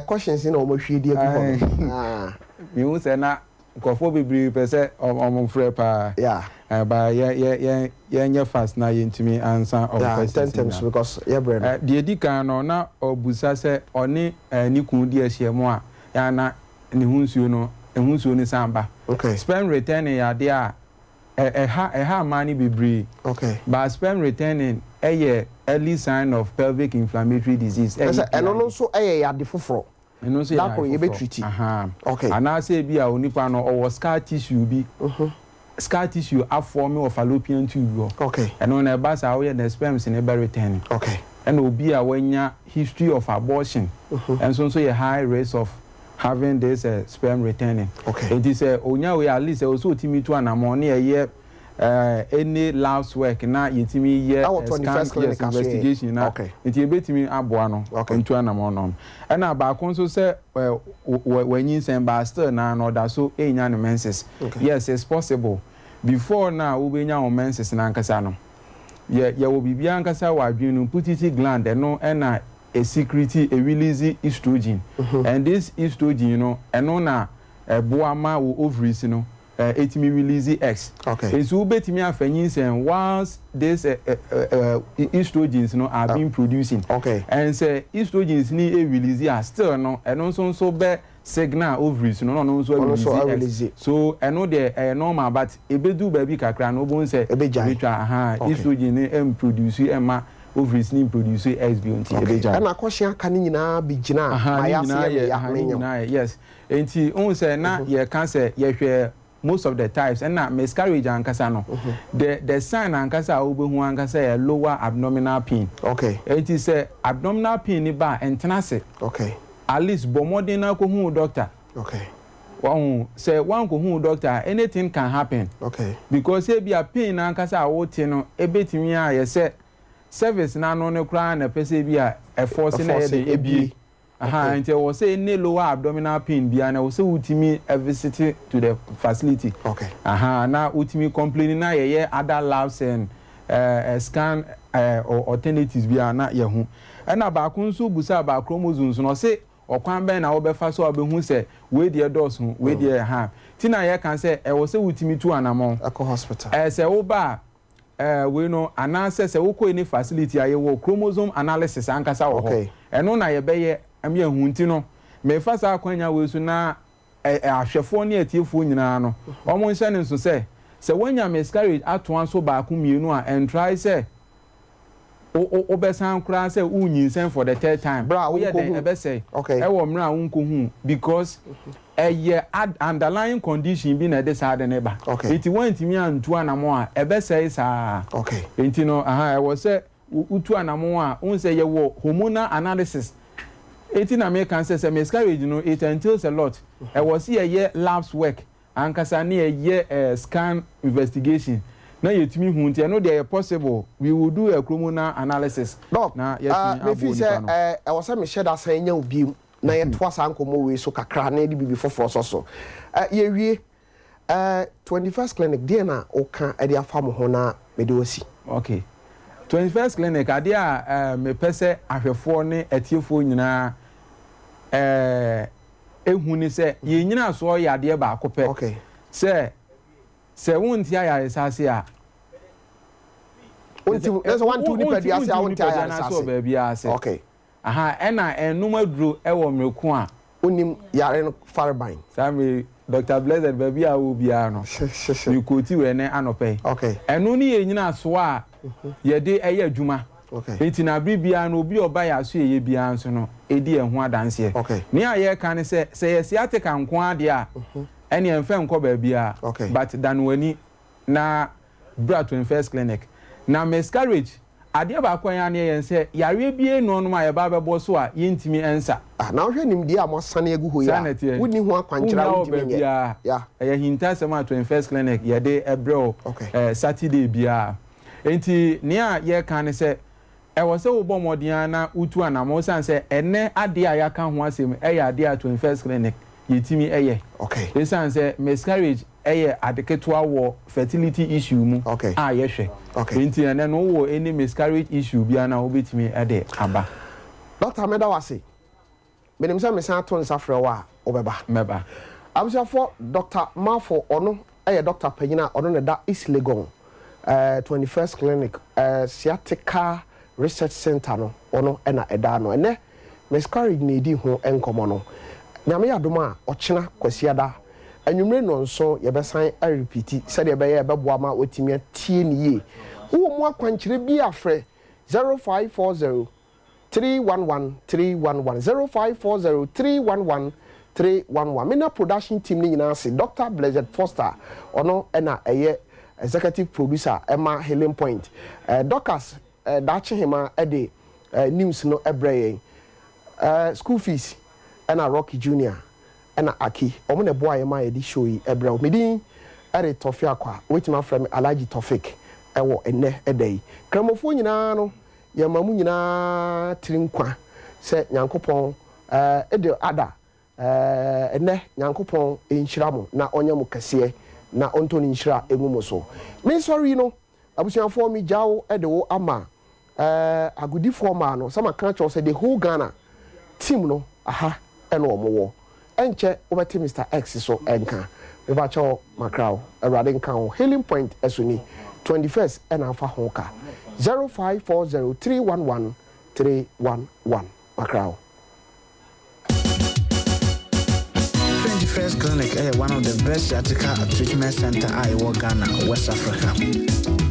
C: Questions na wɔn ahwie de agu hɔ no. Ah.
G: Mehu sɛ na nkurɔfoɔ bebree pɛ sɛ wɔn frɛ paa.
C: Yeah.
G: But yɛ yɛ yɛn yɛnyɛ fast na yɛntumi ansa wɔn
C: Yeah,
G: questions
C: ntɛntɛm so
G: nyinaa.
C: because yɛbrɛ no.
G: Deɛ edi kan no, na ɔbusa sɛ ɔne ne kunu di ahyiam a, yɛ a na ne ho nsuo no, ɛho nsuo no san ba.
C: Okay.
G: Sperm returning yɛ adeɛ a ɛ ɛha ɛha mmaa no bebree.
C: Okay.
G: But sperm returning yɛ early sign of pelvic inflammatory disease,
C: Kyerɛ
G: ɛyɛ
C: sɛ ɛno no
G: PID.
C: nso yɛ yade foforɔ.
G: Ɛno nso yɛ
C: Da
G: ade
C: koro
G: foforɔ.
C: yɛbɛtriti.
G: Ahaa.
C: Okay.
G: Anaasɛ ebi a onipa no ɔwɔ scar tissue bi. Scar tissue afɔɔme wɔ fallopian tube hɔ.
C: Okay.
G: Ɛno no ɛba saa woyɛ dɛn sperms no bɛ return.
C: Okay.
G: Ɛna obi a wanya history of abortion nso nso yɛ high risk of having this sperm returning.
C: Okay.
G: Enti sɛ onya wei a at least ɛwɔ sɛ otumi tu anamɔn ne ɛyɛ any labs work na yɛtumi yɛ
C: Ɛwɔ
G: scan,
C: 21st clinic
G: yes,
C: aso yɛ.
G: investigation na
C: Okay.
G: nti yɛbɛtumi aboa no
C: Okay.
G: ntu anamɔn no. Ɛna baako nso sɛ wanyinsɛn but still naa no ɔda so ɛnya ne menses.
C: Okay.
G: Yes, it's possible. Before na wobɛnya wo menses no ankasa no, yɛ yɛwɔ biribi ankasa wɔ adwene no mu, pituitary gland, ɛno ɛna ɛsecrete, ɛrelease estrogen. And this estrogen no, ɛno na ɛboa ma wo ovaries no ɛtumi release eggs.
C: Okay.
G: Nti wobɛtumi afa nyinsɛn whilst this estrogens no are being producing.
C: Okay.
G: And sɛ estrogens ni release a, still no ɛno nso nso bɛ signal ovaries no na ɔno nso
C: Ɔno nso
G: release eggs.
C: arelease.
G: So ɛno deɛ ɛyɛ normal, but ɛbɛdu baabi kakra no wobɛhu sɛ
C: Ɛbɛgyae.
G: ɛbɛtwa. Aha,
C: Okay.
G: estrogen no ɛmproduce ɛmma ovaries no mproduce eggs bio nti
C: Okay.
G: ɛbɛgyae.
C: Ɛna akɔhyɛ aka ne nyinaa bɛgyina a
G: Aha,
C: ma
G: ne
C: yɛ ase
G: nyinaa
C: yɛ
G: yɛ
C: meya
G: aha, ne
C: menyam.
G: nyinaa yɛ, yes. Nti wohu sɛ na yɛka sɛ yɛhwɛ most of the types, ɛna miscarriage ankasa no, the sign ankasa a wobɛhu ankasa yɛ lower abdominal pain.
C: Okay.
G: Nti sɛ abdominal pain ni ba a, ɛntena ase.
C: Okay.
G: At least bɔ mmɔden na kɔhu wo doctor.
C: Okay.
G: Wahu sɛ woankɔhu wo doctor a, anything can happen.
C: Okay.
G: Because ebi a pain ankasa a wote no ebetumi ayɛ sɛ cervix n'ano no koraa na ɛpɛ sɛ ebi a ɛforce na ɛyɛ de ebie. Aha, nti ɛwɔ sɛ any lower abdominal pain biara na ɛwɔ sɛ wotumi visit to the facility.
C: Okay.
G: Aha, na wotumi complain na yɛyɛ other labs and scan alternatives biara na yɛho. Ɛna baako nso busa about chromosomes no, ɔse ɔkwan bɛn na wobɛfa so a wobɛhu sɛ wei deɛ dɔɔso, wei deɛ ha. Ti na yɛka sɛ ɛwɔ sɛ wotumi tu anamɔn.
C: Ɛkɔ hospital.
G: Sɛ woba a wei no anaasɛ sɛ wokɔ any facility a yɛwɔ chromosome analysis ankasa wɔ hɔ.
C: Okay.
G: Ɛno na yɛbɛyɛ ɛm yɛhu. Nti no mefa saa akwanya wei so na ahwɛfoɔ ne atiefoɔ nyinaa no wɔn nhyɛ ne nso sɛ sɛ woanya miscarriage atoa so baako, mmienu a, ɛntrae sɛ wobɛsan koraa sɛ wonyinsɛn for the third time.
C: Bra a
G: woyɛ dɛn
C: wonkɔhu.
G: Ɛbɛsɛe
C: Okay.
G: ɛwɔ mmerɛ a wonkɔhu, because ɛyɛ underlying condition bi na ɛde saa de ne ba.
C: Okay.
G: Nti woantumi antu anamo a, ɛbɛsɛe saa.
C: Okay.
G: Nti no aha ɛwɔ sɛ wotu anamo a, wohu sɛ yɛwɔ hormonal analysis. Eti na meka sɛ miscarriage no, it entails a lot. Ɛwɔ sɛ yɛyɛ labs work ankasa ne yɛyɛ scan investigation na yɛtumi hu. Nti ɛno deɛ yɛ possible, we will do a hormonal analysis
C: Doc,
G: na yɛtumi
C: mefi
G: aboɔ
C: sɛ
G: nipa no.
C: Ɛwɔ sɛ mehyɛ da san nya wo biem na yɛtoa saa nkɔmmɔ wei so kakra na yɛde biribi foforɔ sɔ so. Yɛwie, 21st Clinic deɛ na woka de afa mo ho na mede wasi.
G: Okay, 21st Clinic, adeɛ a mepɛ sɛ ahwɛfoɔ ne atiefoɔ nyinaa ehu ne sɛ yɛn nyinasoɔ yɛ adeɛ baako pɛ sɛ wonte ayaresa ase a,
C: Wonte, na sɛ wante wo nipadua ase a, wonte
G: nipadua
C: ayaresa
G: no ase
C: ase.
G: wɔ baabiara ase. Aha, ɛna ɛnum aduro ɛwɔ mmereko a
C: wonim yare no fareban.
G: Saa mmere Dr Blessed, baabi a wɔ biara no, mekɔti wɔ ɛnɛ anɔpɛ yi. Ɛno ne yɛn nyinasoɔ a yɛde ɛyɛ adwuma. Nti na abere biara no, obi a ɔba yɛ aso yɛyɛ biara nso no ɛdi yɛn ho adanseɛ. Nea yɛreka ne sɛ sɛ yɛ sciatica nko ara deɛ a, ɛneɛ mfɛ nkɔ baabiara, but dan w'ani na bra 21st Clinic. Na miscarriage, adeɛ baako a yɛn ani yɛn sɛ yareɛ bie nɔɔnom a yɛba abɛbɔ so a yɛntumi nsa.
C: Ah, na wohwɛ nimdeɛ a moasane agu hɔ yi
G: Saa
C: a,
G: na ɛteɛ.
C: wonni ho akwankyerɛ a
G: Wonnya wɔ
C: wontumi nyɛ.
G: baabiara.
C: Ya.
G: Ɛyɛ hintasɛm a 21st Clinic yɛde ɛbrɛ wo Saturday biara. Nti nea yɛka ne sɛ ɛwɔ sɛ wobɔ mmɔden ara na wotu anammɔn, ɛsiane sɛ ɛnɛ adeɛ a yɛaka ho asɛm ɛyɛ adeɛ a 21st Clinic yɛtumi ɛyɛ. Ɛsiane sɛ miscarriage ɛyɛ ade ketewa wɔ fertility issue mu a yɛhwɛ. Nti ɛnɛ no wowɔ any miscarriage issue biara na wobɛtumi ɛde aba.
C: Doctor, mɛda wo ase. Menim sɛ mesan ato nsa frɛ wo a, wobɛba.
G: Mɛba.
C: Abusuafoɔ, Doctor Marfo ɔno yɛ doctor panyin a ɔno na ɛda East Legon eh, 21st Clinic eh, Sciatica Research Centre no ɔno na ɛda ano. Ɛnɛ miscarriage na yɛdi ho nkɔmmɔ no. Nyame yɛ adom a ɔkyena Kwasiada anwummere nnɔnson yɛbɛsan arepiti sɛdeɛ ɛbɛyɛ a ɛbɛboa ma watumi atie no yie. Wowɔ mu akwankyerɛ bi a frɛ 0540 311 311 0540 311 311 Me na production team no nyinaa ase Doctor Blessed Foster ɔno na ɛyɛ executive producer ɛma Healing Point Dorcas Daakye Hemaa de news no brɛ yɛn School fees ɛna Rocky Junior ɛna Aki wɔn na ɛboa yɛn ma yɛde show yi brɛ wo Me din de Tɔfe Akwa wobɛtumi afrɛ me Alhaji Tɔfik ɛwɔ ɛnnɛ da yi Kramofoɔ nyinaa no Yɛma mo nyinaa tiri nkwa sɛ Nyankopɔn Eid Adha ɛnnɛ. Nyankopɔn nhyira mo na ɔnyɛ mo kɛseɛ na ɔntɔ ne nhyira ngu mo so. Me nsɔre yi no abusuafoɔ me gya wo de wo ama agodifoɔ mmaa no sɛ maka akyerɛ wo sɛ the whole Ghana team no aha na wɔn wɔ. Ɛnkyɛ wobɛte Mister X so nka. Mepakyɛw makra wo. Awurade nka wo. Healing Point so ni. 21st na afa ho ka. 0540 311 311. Makra wo.
B: 21st Clinic yɛ one of the best sciatica treatment center a ɛwɔ Ghana, West Africa.